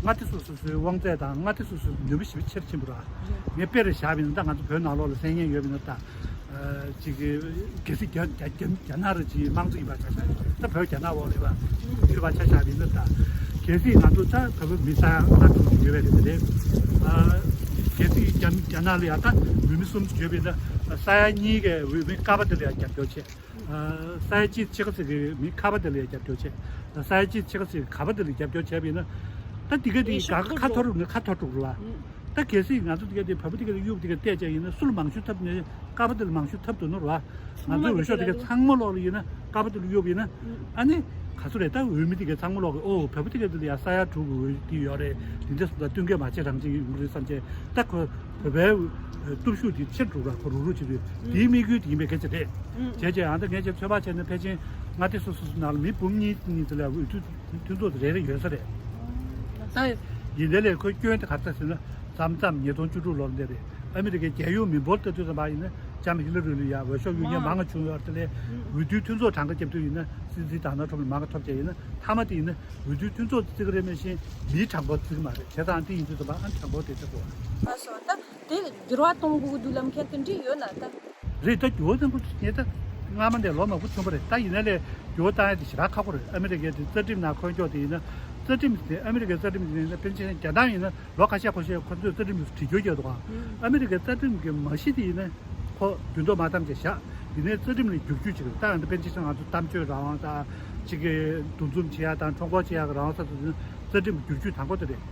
མངའ་སྡེ་སོ་སོ་སོའི་དབང་ཚད་དང་མངའ་སྡེ་སོ་སོའི་ནུས་པ་ཞེ་པོ་ཆེར་ཕྱིན་པ་རེད། ངས་དཔེ་རེ་བཞག་པ་ཡིན་ན་ད་ང་ཚོ་བོད་ནང་ལོགས་ལ་གསན་མཁན་ཡོད་པ་ཡིན་ན་ད། ཨ་ཅིག་གལ་སྲིད་རྒྱ་རྒྱ་རྒྱ་རྒྱ་ནག་རེ་ཅིག་དམངས་གཙོ་ཡིན་པ་ཆ་བཞག་ཡིན་ད་བོད་རྒྱ་ནག་འོག་ལ་ཡོད་པ་ཡོད་པ་ཆ་བཞག་པ་ཡིན་ན་ད། གལ་སྲིད་ང་ཚོ་ད་བོད་པ་མི་ས་ཡ་ལྔ་དྲུག་ཅིག་ཡོད་པ་རེད་དེ་རེད། ཨ་གལ་སྲིད་རྒྱ་རྒྱ་ནག་ལ་ཡ་ད་འོས་མི་གསུམ་ཅིག་ཡོད་པ་ཡིན་ན་ས་ཡ་གཉིས་ཀའི་འོས་མི་ཀ་པ་དེ་ལ་ཡ་རྒྱབ་སྐྱོར་བྱེད། ས་ཡ་གཅིག་ཕྱེད་ཀ་ཙམ་གྱི་མི་ཁ་པ་དེ་ལ་རྒྱབ་སྐྱོར་བྱས། ས་ཡ་གཅིག་ཕྱེད་ཀ་ཙམ་གྱི་ག་པ་དེ་ལ་རྒྱབ་སྐྱོར་བྱས་པ་ཡིན་ན། ད་འདི་ག་དེ་ཡེ་ཤུ་ག་ཁ་ཁ་ཐོར་ཁ་ཐོར་འགྲོ་ར། ད་གལ་སྲིད་ང་ཚོ་འདི་ག་དེ་བོད་པ་འདི་ག་དེ་གཡུག་འདི་ག་བལྟས་བྱས་ཡིན་ན་སུ་ལ་མང་ཤོས་ཐོབ་ནས་ཀ་པ་དེ་ལ་མང་ཤོས་ཐོབ་འདུག་ནོར་བ། ང་ཚོའི་འོས་ཤོག་འདི་ག་ཚང་མ་ལོག་ལ་ཡིན་ན་ཀ་པ་དེ་ལ་གཡུག་ཡིན་ན། ཨ་ནི་ག་ཚོད་རེད། ད་འོས་མི་འདི་ག་ཚང་མ་ལོག་གི་ཨོ་བོད་པ་འདི་ག་དེ་ལ་ཡ་ས་ཡ་དྲུག་གི་འོས་འདི་ཡོད་རེད། འདི་འདྲ་སོང་ཙང་བསྟུན་མཁས་མ་བྱེད་རང་བྱེད་ཡོང་གི་རེད་བསམ་བྱས་ད་ཁོ་བོད་པའི་སྟོབས་ཤུགས་དེ་ཆེར་འགྲོ་ར་ཁོ་རུག་རུག་བྱེད་དུས་དེའི་དམིགས་ཡུལ་དེ་ཡིན་པའི་སྐད་ཆ་རེད། བྱས་རྗེས་ཨ་ད་ངས་ཀྱང་ཚོད་དཔག་བྱས་ན་ཕལ་ཆེར་མངའ་སྡེ་སོ་སོ་སོ་ནང་ལ་མི་འབུམ་གཉིས་གཉིས་ཙམ་ལ་འོས་བསྡུ་མཐུན་ཚོགས་རེ་རེ་ཡོད་ས་རེད། ད་ཡིན་ནའི་ལས་ཁོའི་སྐྱོན་དེ་ག་རེ་ཟེར་ན་མཚམས་མཚམས་ཉིས་སྟོང་བཅུ་དྲུག་ལོར་འདི་རེད། ཨ་མི་རི་ཀའི་རྒྱལ་ཡོངས་མི་འབོར་ལྟ་དུས་ཙམ་པ་ཡིན་ན་ལྕམ་ཧི་ལ་རི་ལ་ཡ་འོས་ཤོག་གཡུག་མཁན་མང་བ་བྱུང་ཡོད་རེད། དེ་ལས་འོས་བསྡུའི་མཐུན་ཚོགས་གྲངས་ཀ་བརྒྱབ་དུས་ཡིན་ན་སྲིད་འཛིན་ཌོ་ནལ་ཊམ་ལ་མང་བ་ཐོབ་བྱས་ཡིན་ན་མཐའ་མ་དེ་ཡིན་ན་འོས་བསྡུའི་མཐུན་ཚོགས་བརྩི་གི་རེད། མ་གཞི་མིའི་གྲངས་འབོར་བརྩི་གི་མ་རེད། བྱས་ཙང་དེ་ཡིན་དུས་ཙམ་པ་ཨ་གྲངས་འབོར་དེ་བརྩི་དགོས། ཨ་སོ་ད། དེ་འགྱུར་བ་གཏོང་དགོས་ཀྱི་འདུག་ལབ་མཁན་དེ་འདྲ་ཡོད་ན་ད། རེད། ད་འགྱུར་བ་གཏོང་དགོས་ངས་ད་སྔ་མ་ནས་ལོ་མང་པོ་བྱུང་བ་རེད། ད་ཡིན་ན་ལས་འགྱུར་བ་གཏོང་ཡ་དེ་ཞེ་དྲག་ཁག་པོ་རེད། ཨ་མི་རི་ཀའི་དེ་རྩ་ཁྲིམས་ནང་འཁོད་ཀྱོག་དེ་ཡིན་ན་རྩ་ཁྲིམས་དེ་ཨ་མི་རི་ཀའི་རྩ་ཁྲིམས་དེ་ཡིན་ན་དཔེར་ན་ཆ་བཞག་རྒྱ་ནག་ཡིན་ན་ལོ་ཁ་ཤས་ཁ་ཤས་ཁོ་ཚོས་རྩ་ཁྲིམས་དེ་བྲིས་རྒྱུ་རྒྱག་འདུག་ཨ། ཨ་མི་རི་ཀའི་རྩ་ཁྲིམས་ཀྱི་མ་གཞི་དེ་ཡིན་ན་ཁོ་འདུན་ཐོག་མ་བཏང་བྱས་བཞག་ཡིན་ནའི་རྩ་ཁྲིམས་ལ་བསྒྱུར་བཅོས་བྱེད་དགོས། ད་ཡང་དཔེར་ན་ཆ་བཞག་ང་ཚོ་གཏམ་བརྗོད་རང་དབང་དང་གཅིག་གི་འདུ་འཛོམས་བྱེད་ཡ་དང་ཁྲོམ་སྐོར་བྱེད་ཡ་གི་རང་དབང་ས་ཚོ་དེ་ནི་རྩ་ཁྲིམས་བསྒྱུར་བཅོས་དང་པོ་དེ་རེད།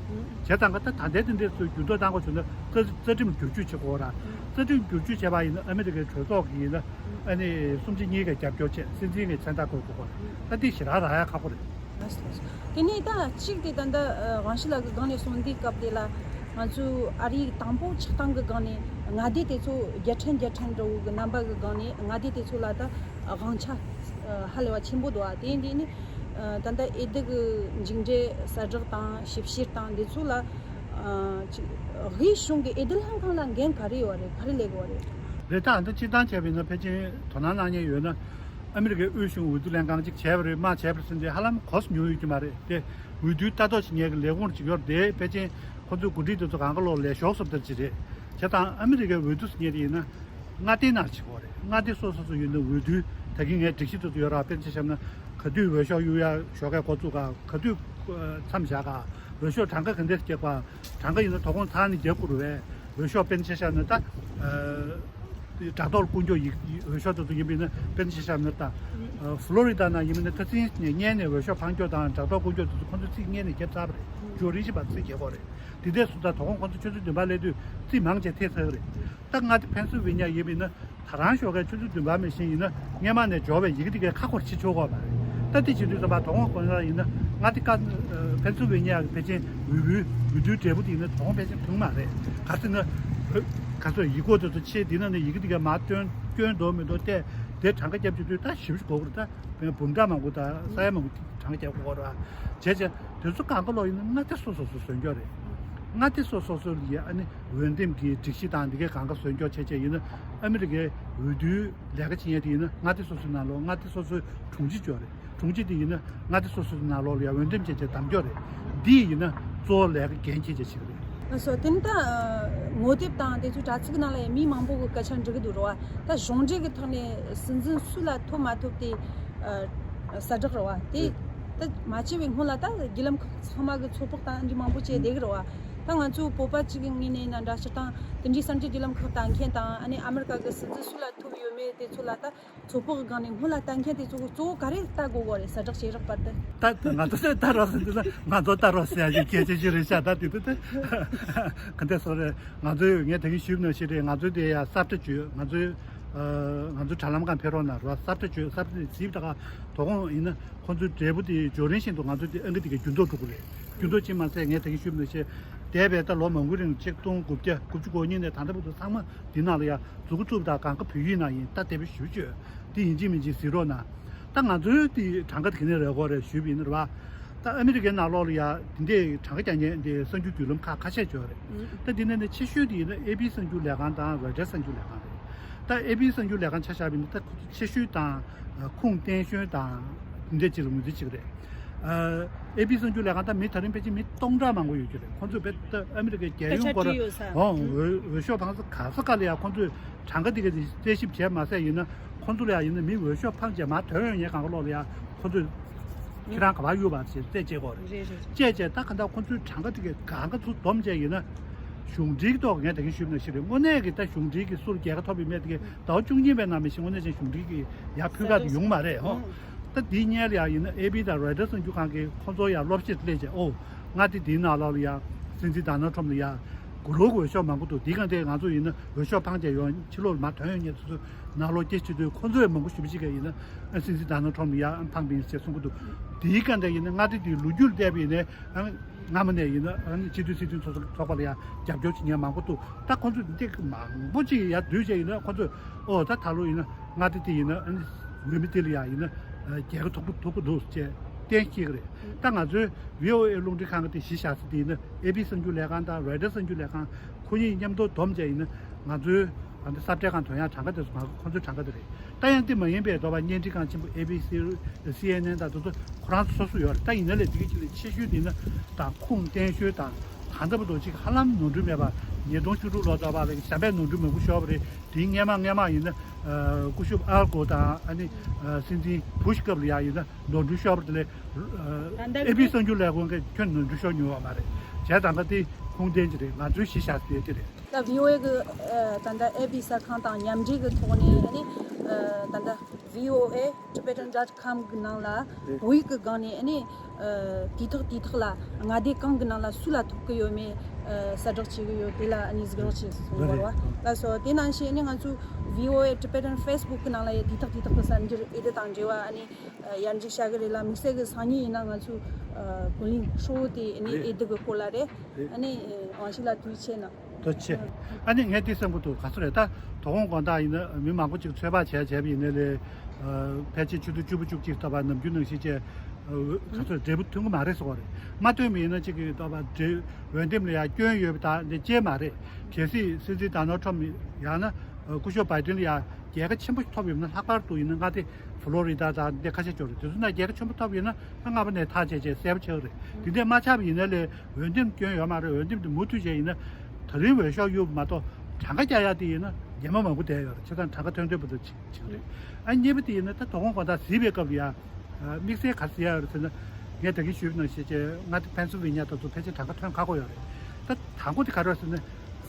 བྱས་ཙང་ད་ད་ལྟའི་དེ་འདྲའི་ཚོའི་འགྱུར་ལྡོག་བཏང་དགོས་བྱུང་ན་རྩ་རྩ་ཁྲིམས་བསྒྱུར་བཅོས་བྱེད་དགོས་ར། རྩ་ཁྲིམས་བསྒྱུར་བཅོས་བྱས་པ་ཡིན་ན་ཨ་མི་རི་ཀའི་གྲོས་ཚོགས་ཀྱི་ཡིན་ན་ཨ་ནི་གསུམ་ཆ་གཉིས་ཀ་རྒྱབ་སྐྱོར་བྱས་སྲིད་འཛིན་གྱི་མཚན་རྟགས་བཀོད་དགོས་ར། ད་འདི་ཞེ་དྲག་རག་ཡ་ཁག་པོ་རེད། དེ་ནས་ད་གཅིག་དེ་ད་ལྟ་དབང་ཤེད་ལགས་ཀྱི་སྒང་ནས་གསུངས་འདིའི་སྐབས་དེ་ལ་ང་ཚོའི་ཨ་རིའི་དང་པོ་ཆགས་སྟངས་ཀྱི་སྒང་ནས་ མངའ་སྡེ་དེ་ཚོ་རྒྱལ་ཕྲན་རྒྱལ་ཕྲན་འདྲ་བོ་གི་རྣམ་པ་གི་སྒང་ནས་མངའ་སྡེ་དེ་ཚོ་ལ་ད་དབང་ཆ་ཧ་ལས་པ་ཆེན་པོ་འདུག་ཨ། དེ་འདི་ནི་ད་ལྟ་འོས་བསྡུ་གི་མཇུག་འབྲས་གསལ་བསྒྲགས་དང་ཞིབ་བཤེར་དང་འདི་ཚོ་ལ་ཅིག་དབུས་གཞུང་གི་འོས་བསྡུ་ལྷན་ཁང་ལ་འགན་ག་རེ་ཡོད་རེད། ག་རེ་ལས་དགོས་རེད། རེད། ད་ཨ་འདི་སྤྱིར་བཏང་བྱས་པ་ཡིན་ན་ཕལ་ཆེར་དོ་སྣང་གནང་མཁན་ཡོད་ན། ཨ་མི་རི་ཀའི་དབུས་གཞུང་འོས་བསྡུ་ལྷན་ཁང་ཅིག་བྱས་པ་རེད། མ་བྱས་པ་རེད་ཟེར་འདི་ཧ་ལམ་གོ་སོང་མྱོང་ཡོད་ཀྱི་མ་རེད་དེ། འོས་བསྡུའི་ལྟ་རྟོག་བྱེད་མཁན་གྱི་ལས་ཁུངས་ཅིག་ཡོད་རེད་དེ། ཕལ་ཆེར་ཁོ་ཚོའི་འགོ་ཁྲིད་དེ་ཚོ་གང་ག་ལོག་ལས་ཞོགས་སོབ་ལྟར་ཅིག་རེད། བྱས་ཙང་ཨ་མི་རི་ཀའི་འོས་བསྡུ་ཟེར་མཁན་དེ་ཡིན་ན་མངའ་སྡེའི་ནང་བྱེད་དགོས་རེད། མངའ་སྡེ་སོ་སོ་སོ་ཡོད་ན་འོས་བསྡུའི་ད་གིན་ངས་སྒྲིག་གཞི་དེ་ཚོ་ཡོད་ར། དཔེར་ན་ཆ་བཞག་ན་ག་དུས་འོས་ཤོག་གཡུག་ཡ་ཞོགས་ཀས་འགོ་བཙུགས་ག་ག་དུས་མཚམས་བཞག་ག་འོས་ཤོག་གྲངས་ཀ་ག་འདྲས་རྒྱག་པ། གྲངས་ཀ་ཡིན་ན་དོ་དགོང་ཚར་ནས་རྒྱག་དགོས་རེད་པས། འོས་ཤོག་དཔེར་ན་ཆ་བཞག་ན་ད། དྲ་ཐོག་ལ་བསྐུར་རྒྱུ་ཡིག་འོས་ཤོག་དེ་ཚོ་ཡིན་པ་ཡིན་ན་དཔེར་ན་ཆ་བཞག་ན་ད། ཕ་ལོ་རི་ད་ནང་ཡིན་པ་ན་ཁ་སང་ནས་སྔོན་ནས་འོས་ཤོག་འཕང་རྒྱུ་དང་དྲ་ཐོག་བསྐུར་རྒྱུ་དེ་ཚོ་ཁོང་ཚོས་རྩིས་སྔོན་ནས་བརྒྱབ་ཚར་བ་རེད། ཇོ་རིན་ཆེན་པ་རྩིས་རྒྱག་གི་རེད། དེ་འདྲས་སུ་ད་དོ་དགོང་ཁོང་ཚོ་ཆུ་ཚོད་བདུན་པ་སླེབས་དུས་རྩིས་མང་ཆེ་ཐེབས་ཚར་གི་རེད། ད་མངའ་སྡེ་ཕེན་སིལ་ཝེ་ནི་ཡ་ཡིན་པ་ཡིན་ན། ད་རང་ཞོགས་ཀས་ཆུ་ཚོད་བདུན་པ་མི་ཤེས་ཡིན་ན་སྔོན་མ་ནས་འབྱོར་བའི་ཡི་གེ་དེ་གའི་ཁ་སྐོར་བྱེད་ཆོག་གི་མ་རེད། ད་དེ་བྱེད་དུས་ཙམ་པ་དོ་དགོང་ཁོ་ན་ཡིན་ན་མངའ་སྡེ་ཀ་ཕེན་སིལ་ཝེ་ནི་ཡ་གི་ཕལ་ཆེར་འོས་བསྡུའི་འོས་བསྡུའི་འབྲས་བུ་དེ་ཡིན་ན་དོ་དགོང་ཕལ་ཆེར་ཐོན་མ་རེད། ག་ཟེར་ན། ག་ཚོད་ཡིག་སྐོར་དེ་ཚོ་ཆེ་དེ་ན་ནས་ཡི་གེ་དེ་གའི་མར་སྟོན་སྐྱོན་འདུག་མི་འདུག་བལྟས་དེ་གྲངས་ཀ་རྒྱབ་བྱེད་དུས་ད་ཞིབ་ཞིབ་དགོས་ཀྱི་རེད། ད་བུམ་ཕྲག་མང་པོ་དང་ས་ཡ་མང་པོ་གྲངས་ཀ་རྒྱབ་དགོས་རེད། བྱས་བྱས་དེ་ཚོ་གང་ག་ལོག་ཡིན་ན་མངའ་སྡེ་སོ་སོ་སོ་བཟོ་རྒྱུ་རེད། མངའ་སྡེ་སོ་སོ་སོ་ལ་ཡ་ཨ་ནི་འོས་འདེམས་ཀྱི་སྒྲིག་གཞི་དང་འདི་གའི་གང་ག་བཟོ་རྒྱུ་བྱས་བྱས་ཡིན་ན་ཨ་མི་རི་ཀའི་འོས་བསྡུའི་ལས་ཀ་བྱེད་མཁན་དེ་ཡིན་ན་མངའ་སྡེ་སོ་སོའི་ནང་ལོགས་མངའ་སྡེ་སོ་སོའི་དྲུང་ཆེ་ཅིག་ཡོད་རེད། དྲུང་ཆེ་དེ་ཡིན་ན་མངའ་སྡེ་སོ་སོའི་ནང་ལོགས་ལ་ཡ་འོས་འདེམས་བྱས་བྱས་བདམས་རྒྱུ་རེད། འདི་ཡིན་ན་གཙོ་བོ་ལས་ཀ་འགན་འཁྱེར་བྱས་བྱེད་ཀྱི་རེད། ལགས་སོ། དེ་ནི་ད་ངོ་དེབ་དང་དེ་ཚོའི་དྲ་ཚིགས་ནང་ལ་ཡང་མི་མང་པོ་གི་སྐད་ཆ་འགྲིག་གི་འདུག་རེད་བ། ད་གཞུང་འབྲེལ་གྱི་ཐོག་ནས་སྲིད་འཛིན་སུ་ལ་ཐོབ་མ་ཐོབ་དེ་གསལ་བསྒྲགས་རེད་བ། དེ་ད་མ་བྱས་པའི་སྔོན་ལ་ད་བརྒྱུད་ལམ་ཁག་ཚང་མ་གི་ཚོད་དཔག་དང་འདི་མང་པོ་བྱས་བསྡད་གི་རེད་བ། ད་ང་ཚོ་བོད་པ་གཅིག་གི་ངོས་ནས་ཡིན་ན་འདྲ་སྤྱིར་བཏང་དེ་འདྲའི་གསར་འགྱུར་བརྒྱུད་ལམ་ཁག་ལྟ་མཁན་དང་ཨ་ནི་ཨ་མི་རི་ཀ་གི་སྲིད་འཛིན་སུ་ལ་ཐོབ་ཡོད་མེད་དེ་ཚོ་ལ་ད་ཚོད་དཔག་གི་སྒང་ནས་སྔོན་ལ་ལྟ་མཁན་དེ་ཚོ་གི་གཙོ་བོ་ག་རེ་ལྟ་དགོས་གོ་རེད། གསལ་བསྒྲགས་བྱེད་རོགས་པར་དུ། ད་ང་ཚོ་ལྟ་རོགས་ཟེར་དུས་ན་ང་ཚོ་ལྟ་རོགས་ཟེར་ཡ་གི་སྐད་ཆ་ཞིག་རེད་ཤག་ད་དེ་དུས་དེ་ག་འདྲ་སོང་རེད། ང་ཚོས་ངས་ད་གིན་ཞུས་ནང་བཞིན་རེད། ང་ཚོའི་དེ་ཡ་ས་བཀྲ་བརྒྱུད་ང་ཚོའི་ང་ཚོའི་དྲ་ལམ་སྒང་ཕེབས་རོགས་གནང་རོགས། ས་བཀྲ་བརྒྱུད་ས་བཀྲ་དེ་གཟིགས་ད་ག་དོ་དགོང་ཡིན་ན་ཁོང་ཚོའི་འབྲས་བུ་དེ་འབྱོར་རིམ་བཞིན་དུ་ང་ཚོའི་དེ་ཨང་ཀི་དེ་ག་རྒྱུན་འཁྱོངས་འགྲོ་གི་རེད། རྒྱུན་འཁྱོངས་ཅིག་མ་ཟད་ངས་ད་གིན་ཞུས་ནང་བཞིན་འདས་པའི་ད་ལོ་མང་པོའི་རིང་ཆིག་སྟོང་དགུ་བརྒྱ་དགུ་བཅུ་གོ་གཉིས་ནས་ད་ལྟ་བར་དུ་ཚང་མ་འདི་ནང་ལ་ཡ་མཛུབ་གུ་བཙུགས་དང་གང་ག་བོད་ཡིག་ནང་ཡིན། ད་དེ་བས་ཞུ་ཆོག་འདི་ཡིན་གཅིག་མིན་གཅིག་གཟིགས་རོགས་གནང་། ད་ང་ཚོའི་དེ་གྲངས་ཀ་དེ་ག་ནས་རག་གོ་རེད་ཞུས་པ་ཡིན་ན་རེད་བ། ད་ཨ་མི་རི་ཀའི་ནང་ལོགས་ལ་ཡ་དེ་འདྲའི་གྲངས་ཀ་རྒྱག་མཁན་དེ་གསར་འགྱུར་བརྒྱུད་ལམ་ཁག་ཁ་ཤས་ཅིག་ཡོད་རེད། ད་འདི་ནང་ནས་ཆེ་ཤོས་དེ་ཡིན་ན་ཨེ་པི་གསར་འགྱུར་ལས་ཁང་དང་རོའི་ཊར་གསར་འགྱུར་ལས་ཁང་རེད། ད་ཨེ་པི་གསར་འགྱུར་ལས་ཁང་ཆ་བཞག་པ་ཡིན་ན་ད་ཁོ་ཚོ་ཆེ་ཤོས་དང་ཁུངས་བསྟན་ཤོས་དང་དེ་འདྲ་ཅིག་ལ་ངོས་འཛིན་བྱེད་ཀྱི་རེད། ཨེ་པི་གསར་འགྱུར་ལས་ཁང་ད་མི་ད་རིང་ཕལ་ཆེར་མི་སྟོང་ཕྲག་མང་པོ་ཡོད་ཀྱི་རེད། ཁོང་ཚོས་དཔེ་ད་ཨ་མི་རི་ཀའི་རྒྱལ་ཡོངས་སྐོར་སྐད་ཆ་དྲིས་ཡོད་ས། འོང་འོས་འོས་ཤོག་འཕངས་ས་ག་ས་ག་ལ་ཡ་ཁོང་ཚོས་གྲངས་ཀ་དེ་ག་དེ་རྩད་ཞིབ་བྱས་མ་ཟད་ཡིན་ན་ཁོང་ཚོ་ལ་ཡ་ཡིན་ན་མི་འོས་ཤོག་འཕངས་བྱས་མར་ཐོན་ཡོང་མཁན་གང་ག་ལོག་ལ་ཡ་ཁོང་ཚོས་ཁྱེད་རང་ག་པར་གཡུགས་པ་ཞེས་རྩད་བཅད་དགོས་རེད། རེད་རེད། བཅད་བྱས་ད་ག་ད་ཁོང་ཚོའི་གྲངས་ཀ་དེ་ག་གང་ག་ཚུར་བསྡོམས་བྱས་ཡིན་ན་གཞུང་འབྲེལ་གྱི་ཐོག་ངས་ད་གིན་ཞུས་པ་ནང་བཞིན་རེད། དངོས་གནས་ཀྱི་ད་གཞུང་འབྲེལ་གྱི་སུར་རྒྱལ་ཁ་ཐོབ་ཡོད་མེད་དེ་ག་ཟླ་བ་བཅུ་གཉིས་པའི་ནང་མི་ཤེས། དངོས་གནས་ཅན་གཞུང་འབྲེལ་གྱི་ཡར་ཕུལ་ཁ་དེ་ཡོང་མ་རེད་ཧོ། ད་འདིའི་སྔོན་ལ་ཡ་ཡིན་ན་ཨེ་པི་དང་རོའི་ཊར་གསར་འགྱུར་ཁང་གིས་ཁོང་ཚོ་ཡ་སློབ་བཤེར་སླེབས་བྱས་ཨོ། མངའ་སྡེ་འདིའི་ནང་ལོགས་ལ་ཡ་སྲིད་འཛིན་ཌོ་ནལ་ཊམ་ལ་ཡ་གུ་རུ་གི་འོས་ཤོག་མང་པོ་འདུག་འདི་གང་དེ་ང་ཚོ་ཡིན་ན་འོས་ཤོག་འཕངས་བྱས་ཡོང་ཕྱི་ལོགས་ལ་མར་ཐོན་ཡོང་མཁན་དེ་ཚོ་ནང་ལོགས་སྐྱེ་བྱེད་དུས་ཁོང་ཚོས་མང་པོ་ཞུ་བ་ཞིག་ག་ཡིན་ན་སྲིད་འཛིན་ཌོ་ནལ་ཊམ་ལ་ཡ་འཕངས་པ་ཡིན་ཞེས་གསུང་གི་འདུག་འདིའི་གང་དེ་ཡིན་ན་མངའ་སྡེ་འདིའི་ལོ་རྒྱུས་ལ་བལྟས་པ་ཡིན་ན། སྔ་མོ་ནས་ཡིན་ན་སྤྱི་འཐུས་སྲིད་འཛིན་ཚོགས་ཚོགས་པ་ལ་ཡང་རྒྱབ་སྐྱོར་བྱེད་མཁན་མང་པོ་འདུག་ད་ཁོང་ཚོ་འདི་མང་པོ་ཅིག་ཡར་བསྡུས་བྱས་ཡིན་ན་ཁོང་ཚོས་ཨོ་ད་ད་ལོ་ཡིན་ན་མངའ་སྡེ་དེ་ཡིན་ན་འོས་མི་དེ་ལ་ཡང་ཡིན་ན་རྒྱལ་ཁ་ཐོབ་ཀྱི་ཐོབ་ཀྱི་འདུག་ཅེས་གཏན་འཁེལ་གྱི་རེད། ད་ང་ཚོའི་ཝི་ཨོ་ཨེ་རླུང་འཕྲིན་ཁང་གི་དེ་གཞི་བཞག་ས་དེ་ཡིན་ན་ཨེ་པི་གསར་འགྱུར་ལས་ཁང་དང་རོའི་ཊར་གསར་འགྱུར་ལས་ཁང་ཁོ་གཉིས་མཉམ་དུ་བསྡོམས་བྱས་ཡིན་ན་ང་ཚོའི་ཨ་འདི་ས་བཀྲའི་ཁང་དོན་ཡང་གྲངས་ཀ་དེ་ཚོ་མ་ཁོ་ཚོའི་གྲངས་ཀ་དེ་རེད། ད་ཡང་དེ་མ་ཡིན་པའི་དོ་བ་བརྙན་འཕྲིན་ཁང་ཆེན་པོ་ཨེ་བི་སི། སི་ཨེན་ཨེན་དང་དེ་ཚོ་ཁོ་རང་ཚོ་སོ་སོ་ཡོད་རེད། ད་ཡིན་ན་ལས་དེ་གི་ཆེད་ལས་ཆེ་ཤོས་དེ་ཡིན་ན་དང་ཁུངས་བསྟན་ཤོས་དང་ད་ལྟ་བར་དུ་ཅིག་ཧ་ལམ་ནོར་འཁྲུལ་མེད་པ་ཉིས་སྟོང་བཅུ་དྲུག་ལོ་ཙམ་པ་ལ་གཞན་པའི་ནོར་འཁྲུལ་མང་པོ་ཤོར་བ་རེད། དེའི་སྔོན་མ་སྔོན་མ་ཡིན་ན་སྐུ་ཞབས་ཨལ་གོ་དང་ཨ་ནི་སྲིད་འཛིན་བུ་ཤ་སྐབས་ལ་ཡང་ཡིན་ན་ནོར་འཁྲུལ་ཤོར་བ་དེ་ལས་ཨེ་བི་གསར་འགྱུར་ལས་ཁུངས་ཀྱིས་ཁྱོན་ནོར་འཁྲུལ་ཤོར་མྱོང་བ་མ་རེད། བྱས་ཙང་ད་དེ་ཁུངས་བསྟན་གྱི་རེད། ང་ཚོའི་གཞི་བཞག་ས་དེ་དེ་རེད། ད་ཝི་ཨོ་ཨེ་གི་ད་ལྟ་ཨེ་བི་གསར་ཁང་དང་མཉམ་འབྲེལ་གྱི་ཐོག་ནས་ཨ་ནི་ད་ལྟ་ཝི་ཨོ་ཨེ་ཊི་བེ་ཊན་ཌོཊ་ཀོམ་གི་ནང་ལ་བོད་ཡིག་གི་སྒང་ནས་ཨ་ནི་དུས་ཐོག་དུས་ཐོག་ལ་མངའ་སྡེ་གང་གི་ནང་ལ་སུ་ལ་ཐོབ་ཀྱི་ཡོད་མེད་གསལ་བསྒྲགས་བྱེད་ཀྱི་ཡོད། དེ་ལ་ཨ་ནི་གཟིགས་རོགས་བྱེད་གསུངས་པ་རེད་བ། ལགས་སོ། དེ་ནང་བཞིན་ཨ་ནི་ང་ཚོ་ཝི་ཨོ་ཨེ་ཊི་བེ་ཊན་ཕེ་སི་བུག་གི་ནང་ལ་ཡང་དུས་ཐོག་དུས་ཐོག་གི་གསར་འགྱུར་འོས་བསྡུ་དང་འབྲེལ་བ་ཨ་ནི་ཡར་འཇུག་བྱ་གི་རེད་ལ། དམིགས་བསལ་གྱི་སང་ཉིན་ཡིན་ན་ང་ཚོ་བུ་ལིང་ཧྲོ་དེ་ཨ་ནི་འོས་བསྡུ་གི་སྐོར་ལ་རེད། ཨ་ནི་ཝང་ཞི་ལགས་དུས་ཆེ་ན། ཐུགས་རྗེ་ཆེ། ཨ་ནི་ངས་འདི་བསམ་གྱི་འདུག་ག་ཚོད་རེད། ད་དོ་དགོང་དགོང་དག་ཡིན་ན་མི་མང་པོ་ཅིག་ཚོད་དཔག་བྱས་བྱས་པ་ཡིན་ན་ལས། ཕལ་ཆེར་ཆུ་ཚོད་བཅུ་པ་བཅུ་གཅིག་ལྟ་བུ་ནམ་རྒྱུན་ནང་བཞིན་བྱས། ག་ཚོད་འབྲས་བུ་ཐོན་གྱི་མ་རེད་ཟེར་བ་རེད། མ་ཐོན་པ་ཡིན་ན་ཅིག་གི་ལྟ་བུ་འབྲས་འོས་འདེམས་ལ་ཡང་སྐྱོན་ཡོད་པ་དང་འདི་ཅེས་མ་རེད། གལ་སྲིད་སྲིད་འཛིན་ཌོ་ནལ་ཊམ་ཡང་ན་སྐུ་ཞབས་བྷའི་ཌེན་ལ་ཡང་རྒྱལ་ཁ་ཆེན་པོ་ཐོབ་ཡོད་ན། ལྷག་པར་དུ་ཡིན་ན་མངའ་སྡེ་ཕུ་ལོ་རི་ཌ་དང་འདི་ཁ་ཤས་ཅིག་ཡོད་རེད། དེ་ཚོ་ན་རྒྱལ་ཁ་ཆེན་པོ་ཐོབ་ཡོད་ན་ལྔ་པ་ནས་ཐག་བཅད་བྱས་གསལ་པོ་ཆགས་ཀྱི་རེད། དེ་འདྲས་མ་ཆགས་པ་ཡིན་ན་ལས། འོས་འདེམས་སྐྱོན་ཡོད་མ་རེད། འོས་འདེམས་དེ་མུ་མཐུད་བྱས་ཡིན་ན། ད་རིང་འོས་ཤོག་གཡུགས་མ་གཏོགས་གྲངས་ཀ་རྒྱག་ཡག་དེ་ཡིན་ན་རྗེས་མ་མང་པོ་བསྡད་ཡོད་རེད། བྱས་ཙང་གྲངས་ཀ་ཐོན་ཐོན་པོ་དེ་བྱེད་ཀྱི་རེད། ཨ་གཉིས་པ་དེ་ཡིན་ན་ད་དོ་དགོང་དགོང་དག་གཟིགས་པའི་སྐབས་ལ་ཡ། དམིགས་བསལ་ག་རེ་ཟེར་ཡག་ཡོད་རེད་ཟེར་ན། ངས་ད་གིན་ཞུས་པ་ནང་བཞིན་བྱས་མངའ་སྡེ་ཕེན་སིལ་ཝེ་ནི་ཡ་དེ་ཚོ་ཕལ་ཆེར་གྲངས་ཀ་ཐོན་ཁག་པོ་ཡོད་རེད། ད་དང་པོ་དེ་ག་རེ་རེད་ཟེར་ན།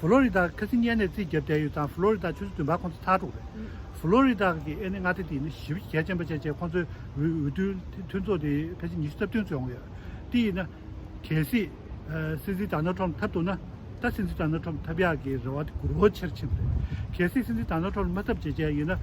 ཕུ་ལོ་རི་ཌ་ཁ་སང་སྔོན་ནས་རྩིས་བརྒྱབ་བསྡད་ཡོད་ཙང་ཕུ་ལོ་རི་ཌ་ཆུ་ཚོད་བདུན་པ་ཁོང་ཚོ་ཚར་འགྲོ་གི་རེད། ཕུ་ལོ་རི་ཌ་གི་ཨ་ནི་མངའ་སྡེ་དེ་ཡིན་ན་ཞེ་པོ་གལ་ཆེན་པོ་བྱས་བྱས་ཁོང་ཚོའི་འོས་འོས་བསྡུའི་མཐུན་ཚོགས་དེ་ཕལ་ཆེར་ཉི་ཤུ་རྩ་བདུན་ཙམ་ཡོང་གི་ཡོད་རེད། དེ་ཡིན་ན། གལ་སྲིད། ཨ་སྲིད་འཛིན་ཌོ་ནལ་ཊམ་ཐོབ་འདུག་ན། ད་སྲིད་འཛིན་ཌོ་ནལ་ཊམ་ཐོབ་ཡག་གི་རེ་བ་དེ་འགུལ་བ་ཆེར་ཕྱིན་པ་རེད། གལ་སྲིད་སྲིད་འཛིན་ཌོ་ནལ་ཊམ་མ་ཐོབ་བྱས་བྱས་ཡིན་ན།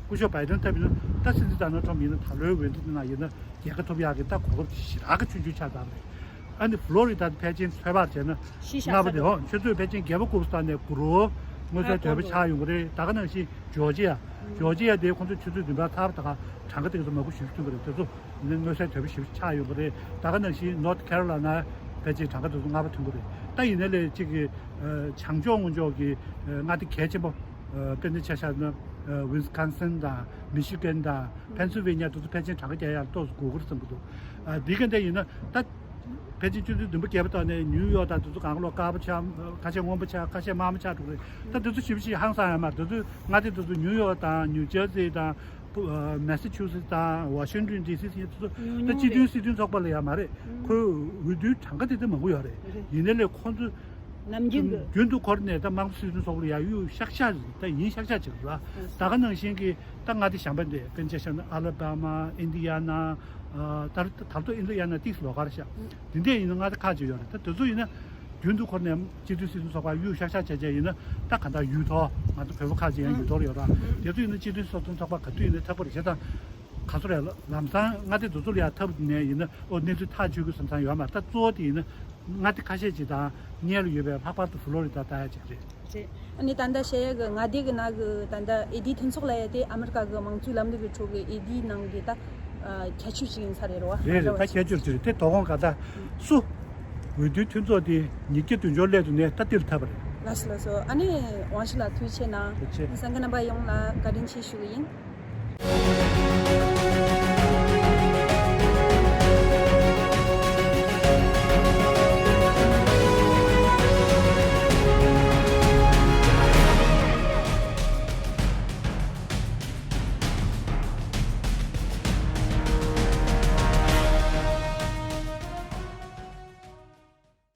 སྐུ་ཞབས་བྷའི་ཌེན་ཐོབ་ཡིན་ན། ད་སྲིད་འཛིན་ཌོ་ནལ་ཊམ་ཡིན་ན་ད་ལོའི་འོས་བསྡུ་ནང་ཡིན་ན་རྒྱལ་ཁ་ཐོབ་ཡག་གི་ད་གོ་སྐབས་དེ་ཞེ་དྲག་གི་ཆུང་ཆུང་ཆགས་ཚར་རེད། ཨ་ནི་ཕུ་ལོ་རི་ཌ་ཕལ་ཆེར་ཚོད་དཔག་བྱས་ན། ཤི་ཤ་ལྔ་པ་ཚ་དེ་འོ་ཆུ་ཚོད་ཕལ་ཆེར་བརྒྱད་པ་དགུ་པ་ཙམ་ནས་འགུལ་བ་མངོན་གསལ་དོད་པོ་ཆགས་ཡོང་གི་རེད། ད་ག་ནང་བཞིན་ཇོར་ཇི་ཡ། ཇོར་ཇི་ཡ་དེ་ཁོང་ཚོ་ཆུ་ཚོད་བདུན་པ་ཚར་བ་ད་ག་གྲངས་ཀ་དེ་ཚོ་མང་པོ་ཞེ་པོ་ཐོན་གི་རེད། དེ་ཚོ། ནི་མངོན་གསལ་དོད་པོ་ཞིག་ཆགས་ཡོད་པ་རེད། ད་ག་ནང་བཞིན་ནོར་ཐི་ཁེ་རོ་ལ་ན་ཕལ་ཆེར་གྲངས་ཀ་དེ་ཚོ་ལྔ་པ་ཐོན་གྱི་རེད། ད་ཡིན་ན་ལས་གཅིག་གི་ཨ་བྱང་ཕྱོགས་ངོས་ཕྱོགས་ཀྱི་ཨ་མངའ་སྡེ་གལ་ཆེན་པོ། ཨ་དཔེར་ན་ཆ་བཞག་ན་ཨ་ཝིན་སི་ཀོན་སིན་དང་མི་ཤི་གན་དང་ཕེན་སིལ་ཝེ་ནི་ཡ་དེ་ཚོ་ཕལ་ཆེར་གྲངས་ཀ་རྒྱག་ཡག་ཏོག་ཙམ་དགོས་ཀྱི་རེད་བསམ་གྱི་འདུག་ཨ་འདི་ག་འདྲ་ཡིན་ན་ད་ཕལ་ཆེར་ཆུ་ཚོད་བདུན་པ་བརྒྱད་པ་ཐོག་ནས་ནིའུ་ཡོག་དང་དེ་ཚོ་གང་ག་ལོག་དཀར་པོ་ཆགས། ཁ་ཤས་སྔོན་པོ་ཆགས། ཁ་ཤས་དམར་མོ་ཆགས་འགྲོ་གི་རེད། ད་དེ་ཚོ་ཞེ་པོ་ཅིག་ཧང་སང་ཡོད་མ་རེད། དེ་ཚོ་མངའ་སྡེ་དེ་ཚོ་ནིའུ་ཡོག་དང་ནིའུ་ཇར་སི་དང་། པུ་ཨ་མེ་ས་ཆུ་སི་དང་ཝ་ཤིང་ཏོན་ཌི་སི་ཟེར་ཡ་དེ་ཚོ་ཉུང་ད་ཉུང་སྤྱི་མཐུན་རེད། སྲིད་དོན་ཚོགས་པ་ལ་ཡ་མ་རེད། ཨུམ། ཁོའི་འོས་བསྡུའི་གྲངས་ཀ་དེ་ཚོ་མང་པོ་ཡོད་རེད། རེད། ཡིན་ནའི་ལས་ཁོང་ཚོ་ནམ་རྒྱུན་གྱི། རྒྱུན་དུ་འཁོར་ནས་ད་དམངས་གཙོ་སྲིད་དོན་ཚོགས་པ་ལ་ཡ་གཡུག་ཤག་ཤག་ད་ཡིན་ཤག་ཤག་ཅིག་རེད་བ། ཨུམ། ད་ག་ནང་བཞིན་གྱི་ད་མངའ་སྡེ་གཞན་པ་འདི་དཔེར་ན་ཆ་བཞག་ན་ཨ་ལ་བྷ་མ། ཨིན་ཌི་ཡ་ན། ཨ་ད་ད་ལྟ་ཨིན་ཌི་ཡ་ན་ཏིག་ཙམ་ལོགས་ཀ་རེད་ཤག་ཨུམ། འདི་འདྲས་ཡིན་ན་མངའ་སྡེ་ཁག་ཅིག་ཡོད་རེད། ད་དེ་ཚོ་ཡིན་ན། རྒྱུན་དུ་འཁོར་ནས་སྤྱི་མཐུན་སྲིད་དོན་ཚོགས་པ་གཡུག་ཤག་ཤག་བྱས་བྱས་ཡིན་ན་ད་ག་འདྲ་ཡུལ་ཐོག་ང་ཚོ་བོད་པ་ཁག་ཅིག་ཡང་ཡུལ་ཐོག་ལ་ཡོད་ར། དེ་ཚོ་ཡིན་ན་སྤྱི་མཐུན་སྲིད་དོན་ཚོགས་པ་ག་དུས་ཡིན་ན་ཐག་པ་རེད། བྱས་ཙང་ག་ཚོད་རེད། ལམ་སང་མངའ་སྡེ་དེ་ཚོ་ལ་ཡང་ཐབས་ནས་ཡིན་ན་ཨོ་གནས་ཚུལ་ཐག་གཅོད་དགོས་བསམ་བསམ་ཡོད་མ་རེད། ད་གཙོ་བོ་དེ་ཡིན་ན་མངའ་སྡེ་ཁ་ཤས་ཅིག་དང་སྔོན་ལ་ཡོད་པའི་ལྷག་པར་དུ་ཕུ་ལོ་རི་ཌ་ལྟ་ཡ་ཅིག་རེད། རེད། ཨ་ནི་ད་ལྟ་བཤད་ཡ་གི་མངའ་སྡེ་གི་ནང་གི་ད་ལྟ་འོས་བསྡུའི་མཐུན་ཚོགས་ལབ་ཡ་དེ་ཨ་མི་རི་ཀ་གི་མང་གཙོའི་ལམ་ལུགས་ཀྱི་ཁྲོད་ཀྱི་འོས་བསྡུའི་ནང་གི་ད་ཨ་ཁྱད་ཆོས་ཤིག་ཡིན་ས་རེད་རོ། རེད་རེད། ད་ཁྱད་ཆོས་ཅིག་རེད། དེ་དོ་དགོང་ག་ད་སུ་འོས་བསྡུའི་མཐུན་ཚོགས་དེ་ཉིས་བརྒྱ་བདུན་ཅུ་སླེབས་འདུག་ནས་ད་དེ་ལ་ཐབས་རེད། ལགས་སོ་ལགས་སོ། ཨ་ནི་ཝང་ཞི་ལགས་ཐུགས་རྗེ་ཆེ་གནང་། ཐུགས་རྗེ་ཆེ། གསན་མཁན་རྣམ་པ་ཡོངས་ལ་བཀའ་དྲིན་ཆེ་ཞུ་གི་ཡིན།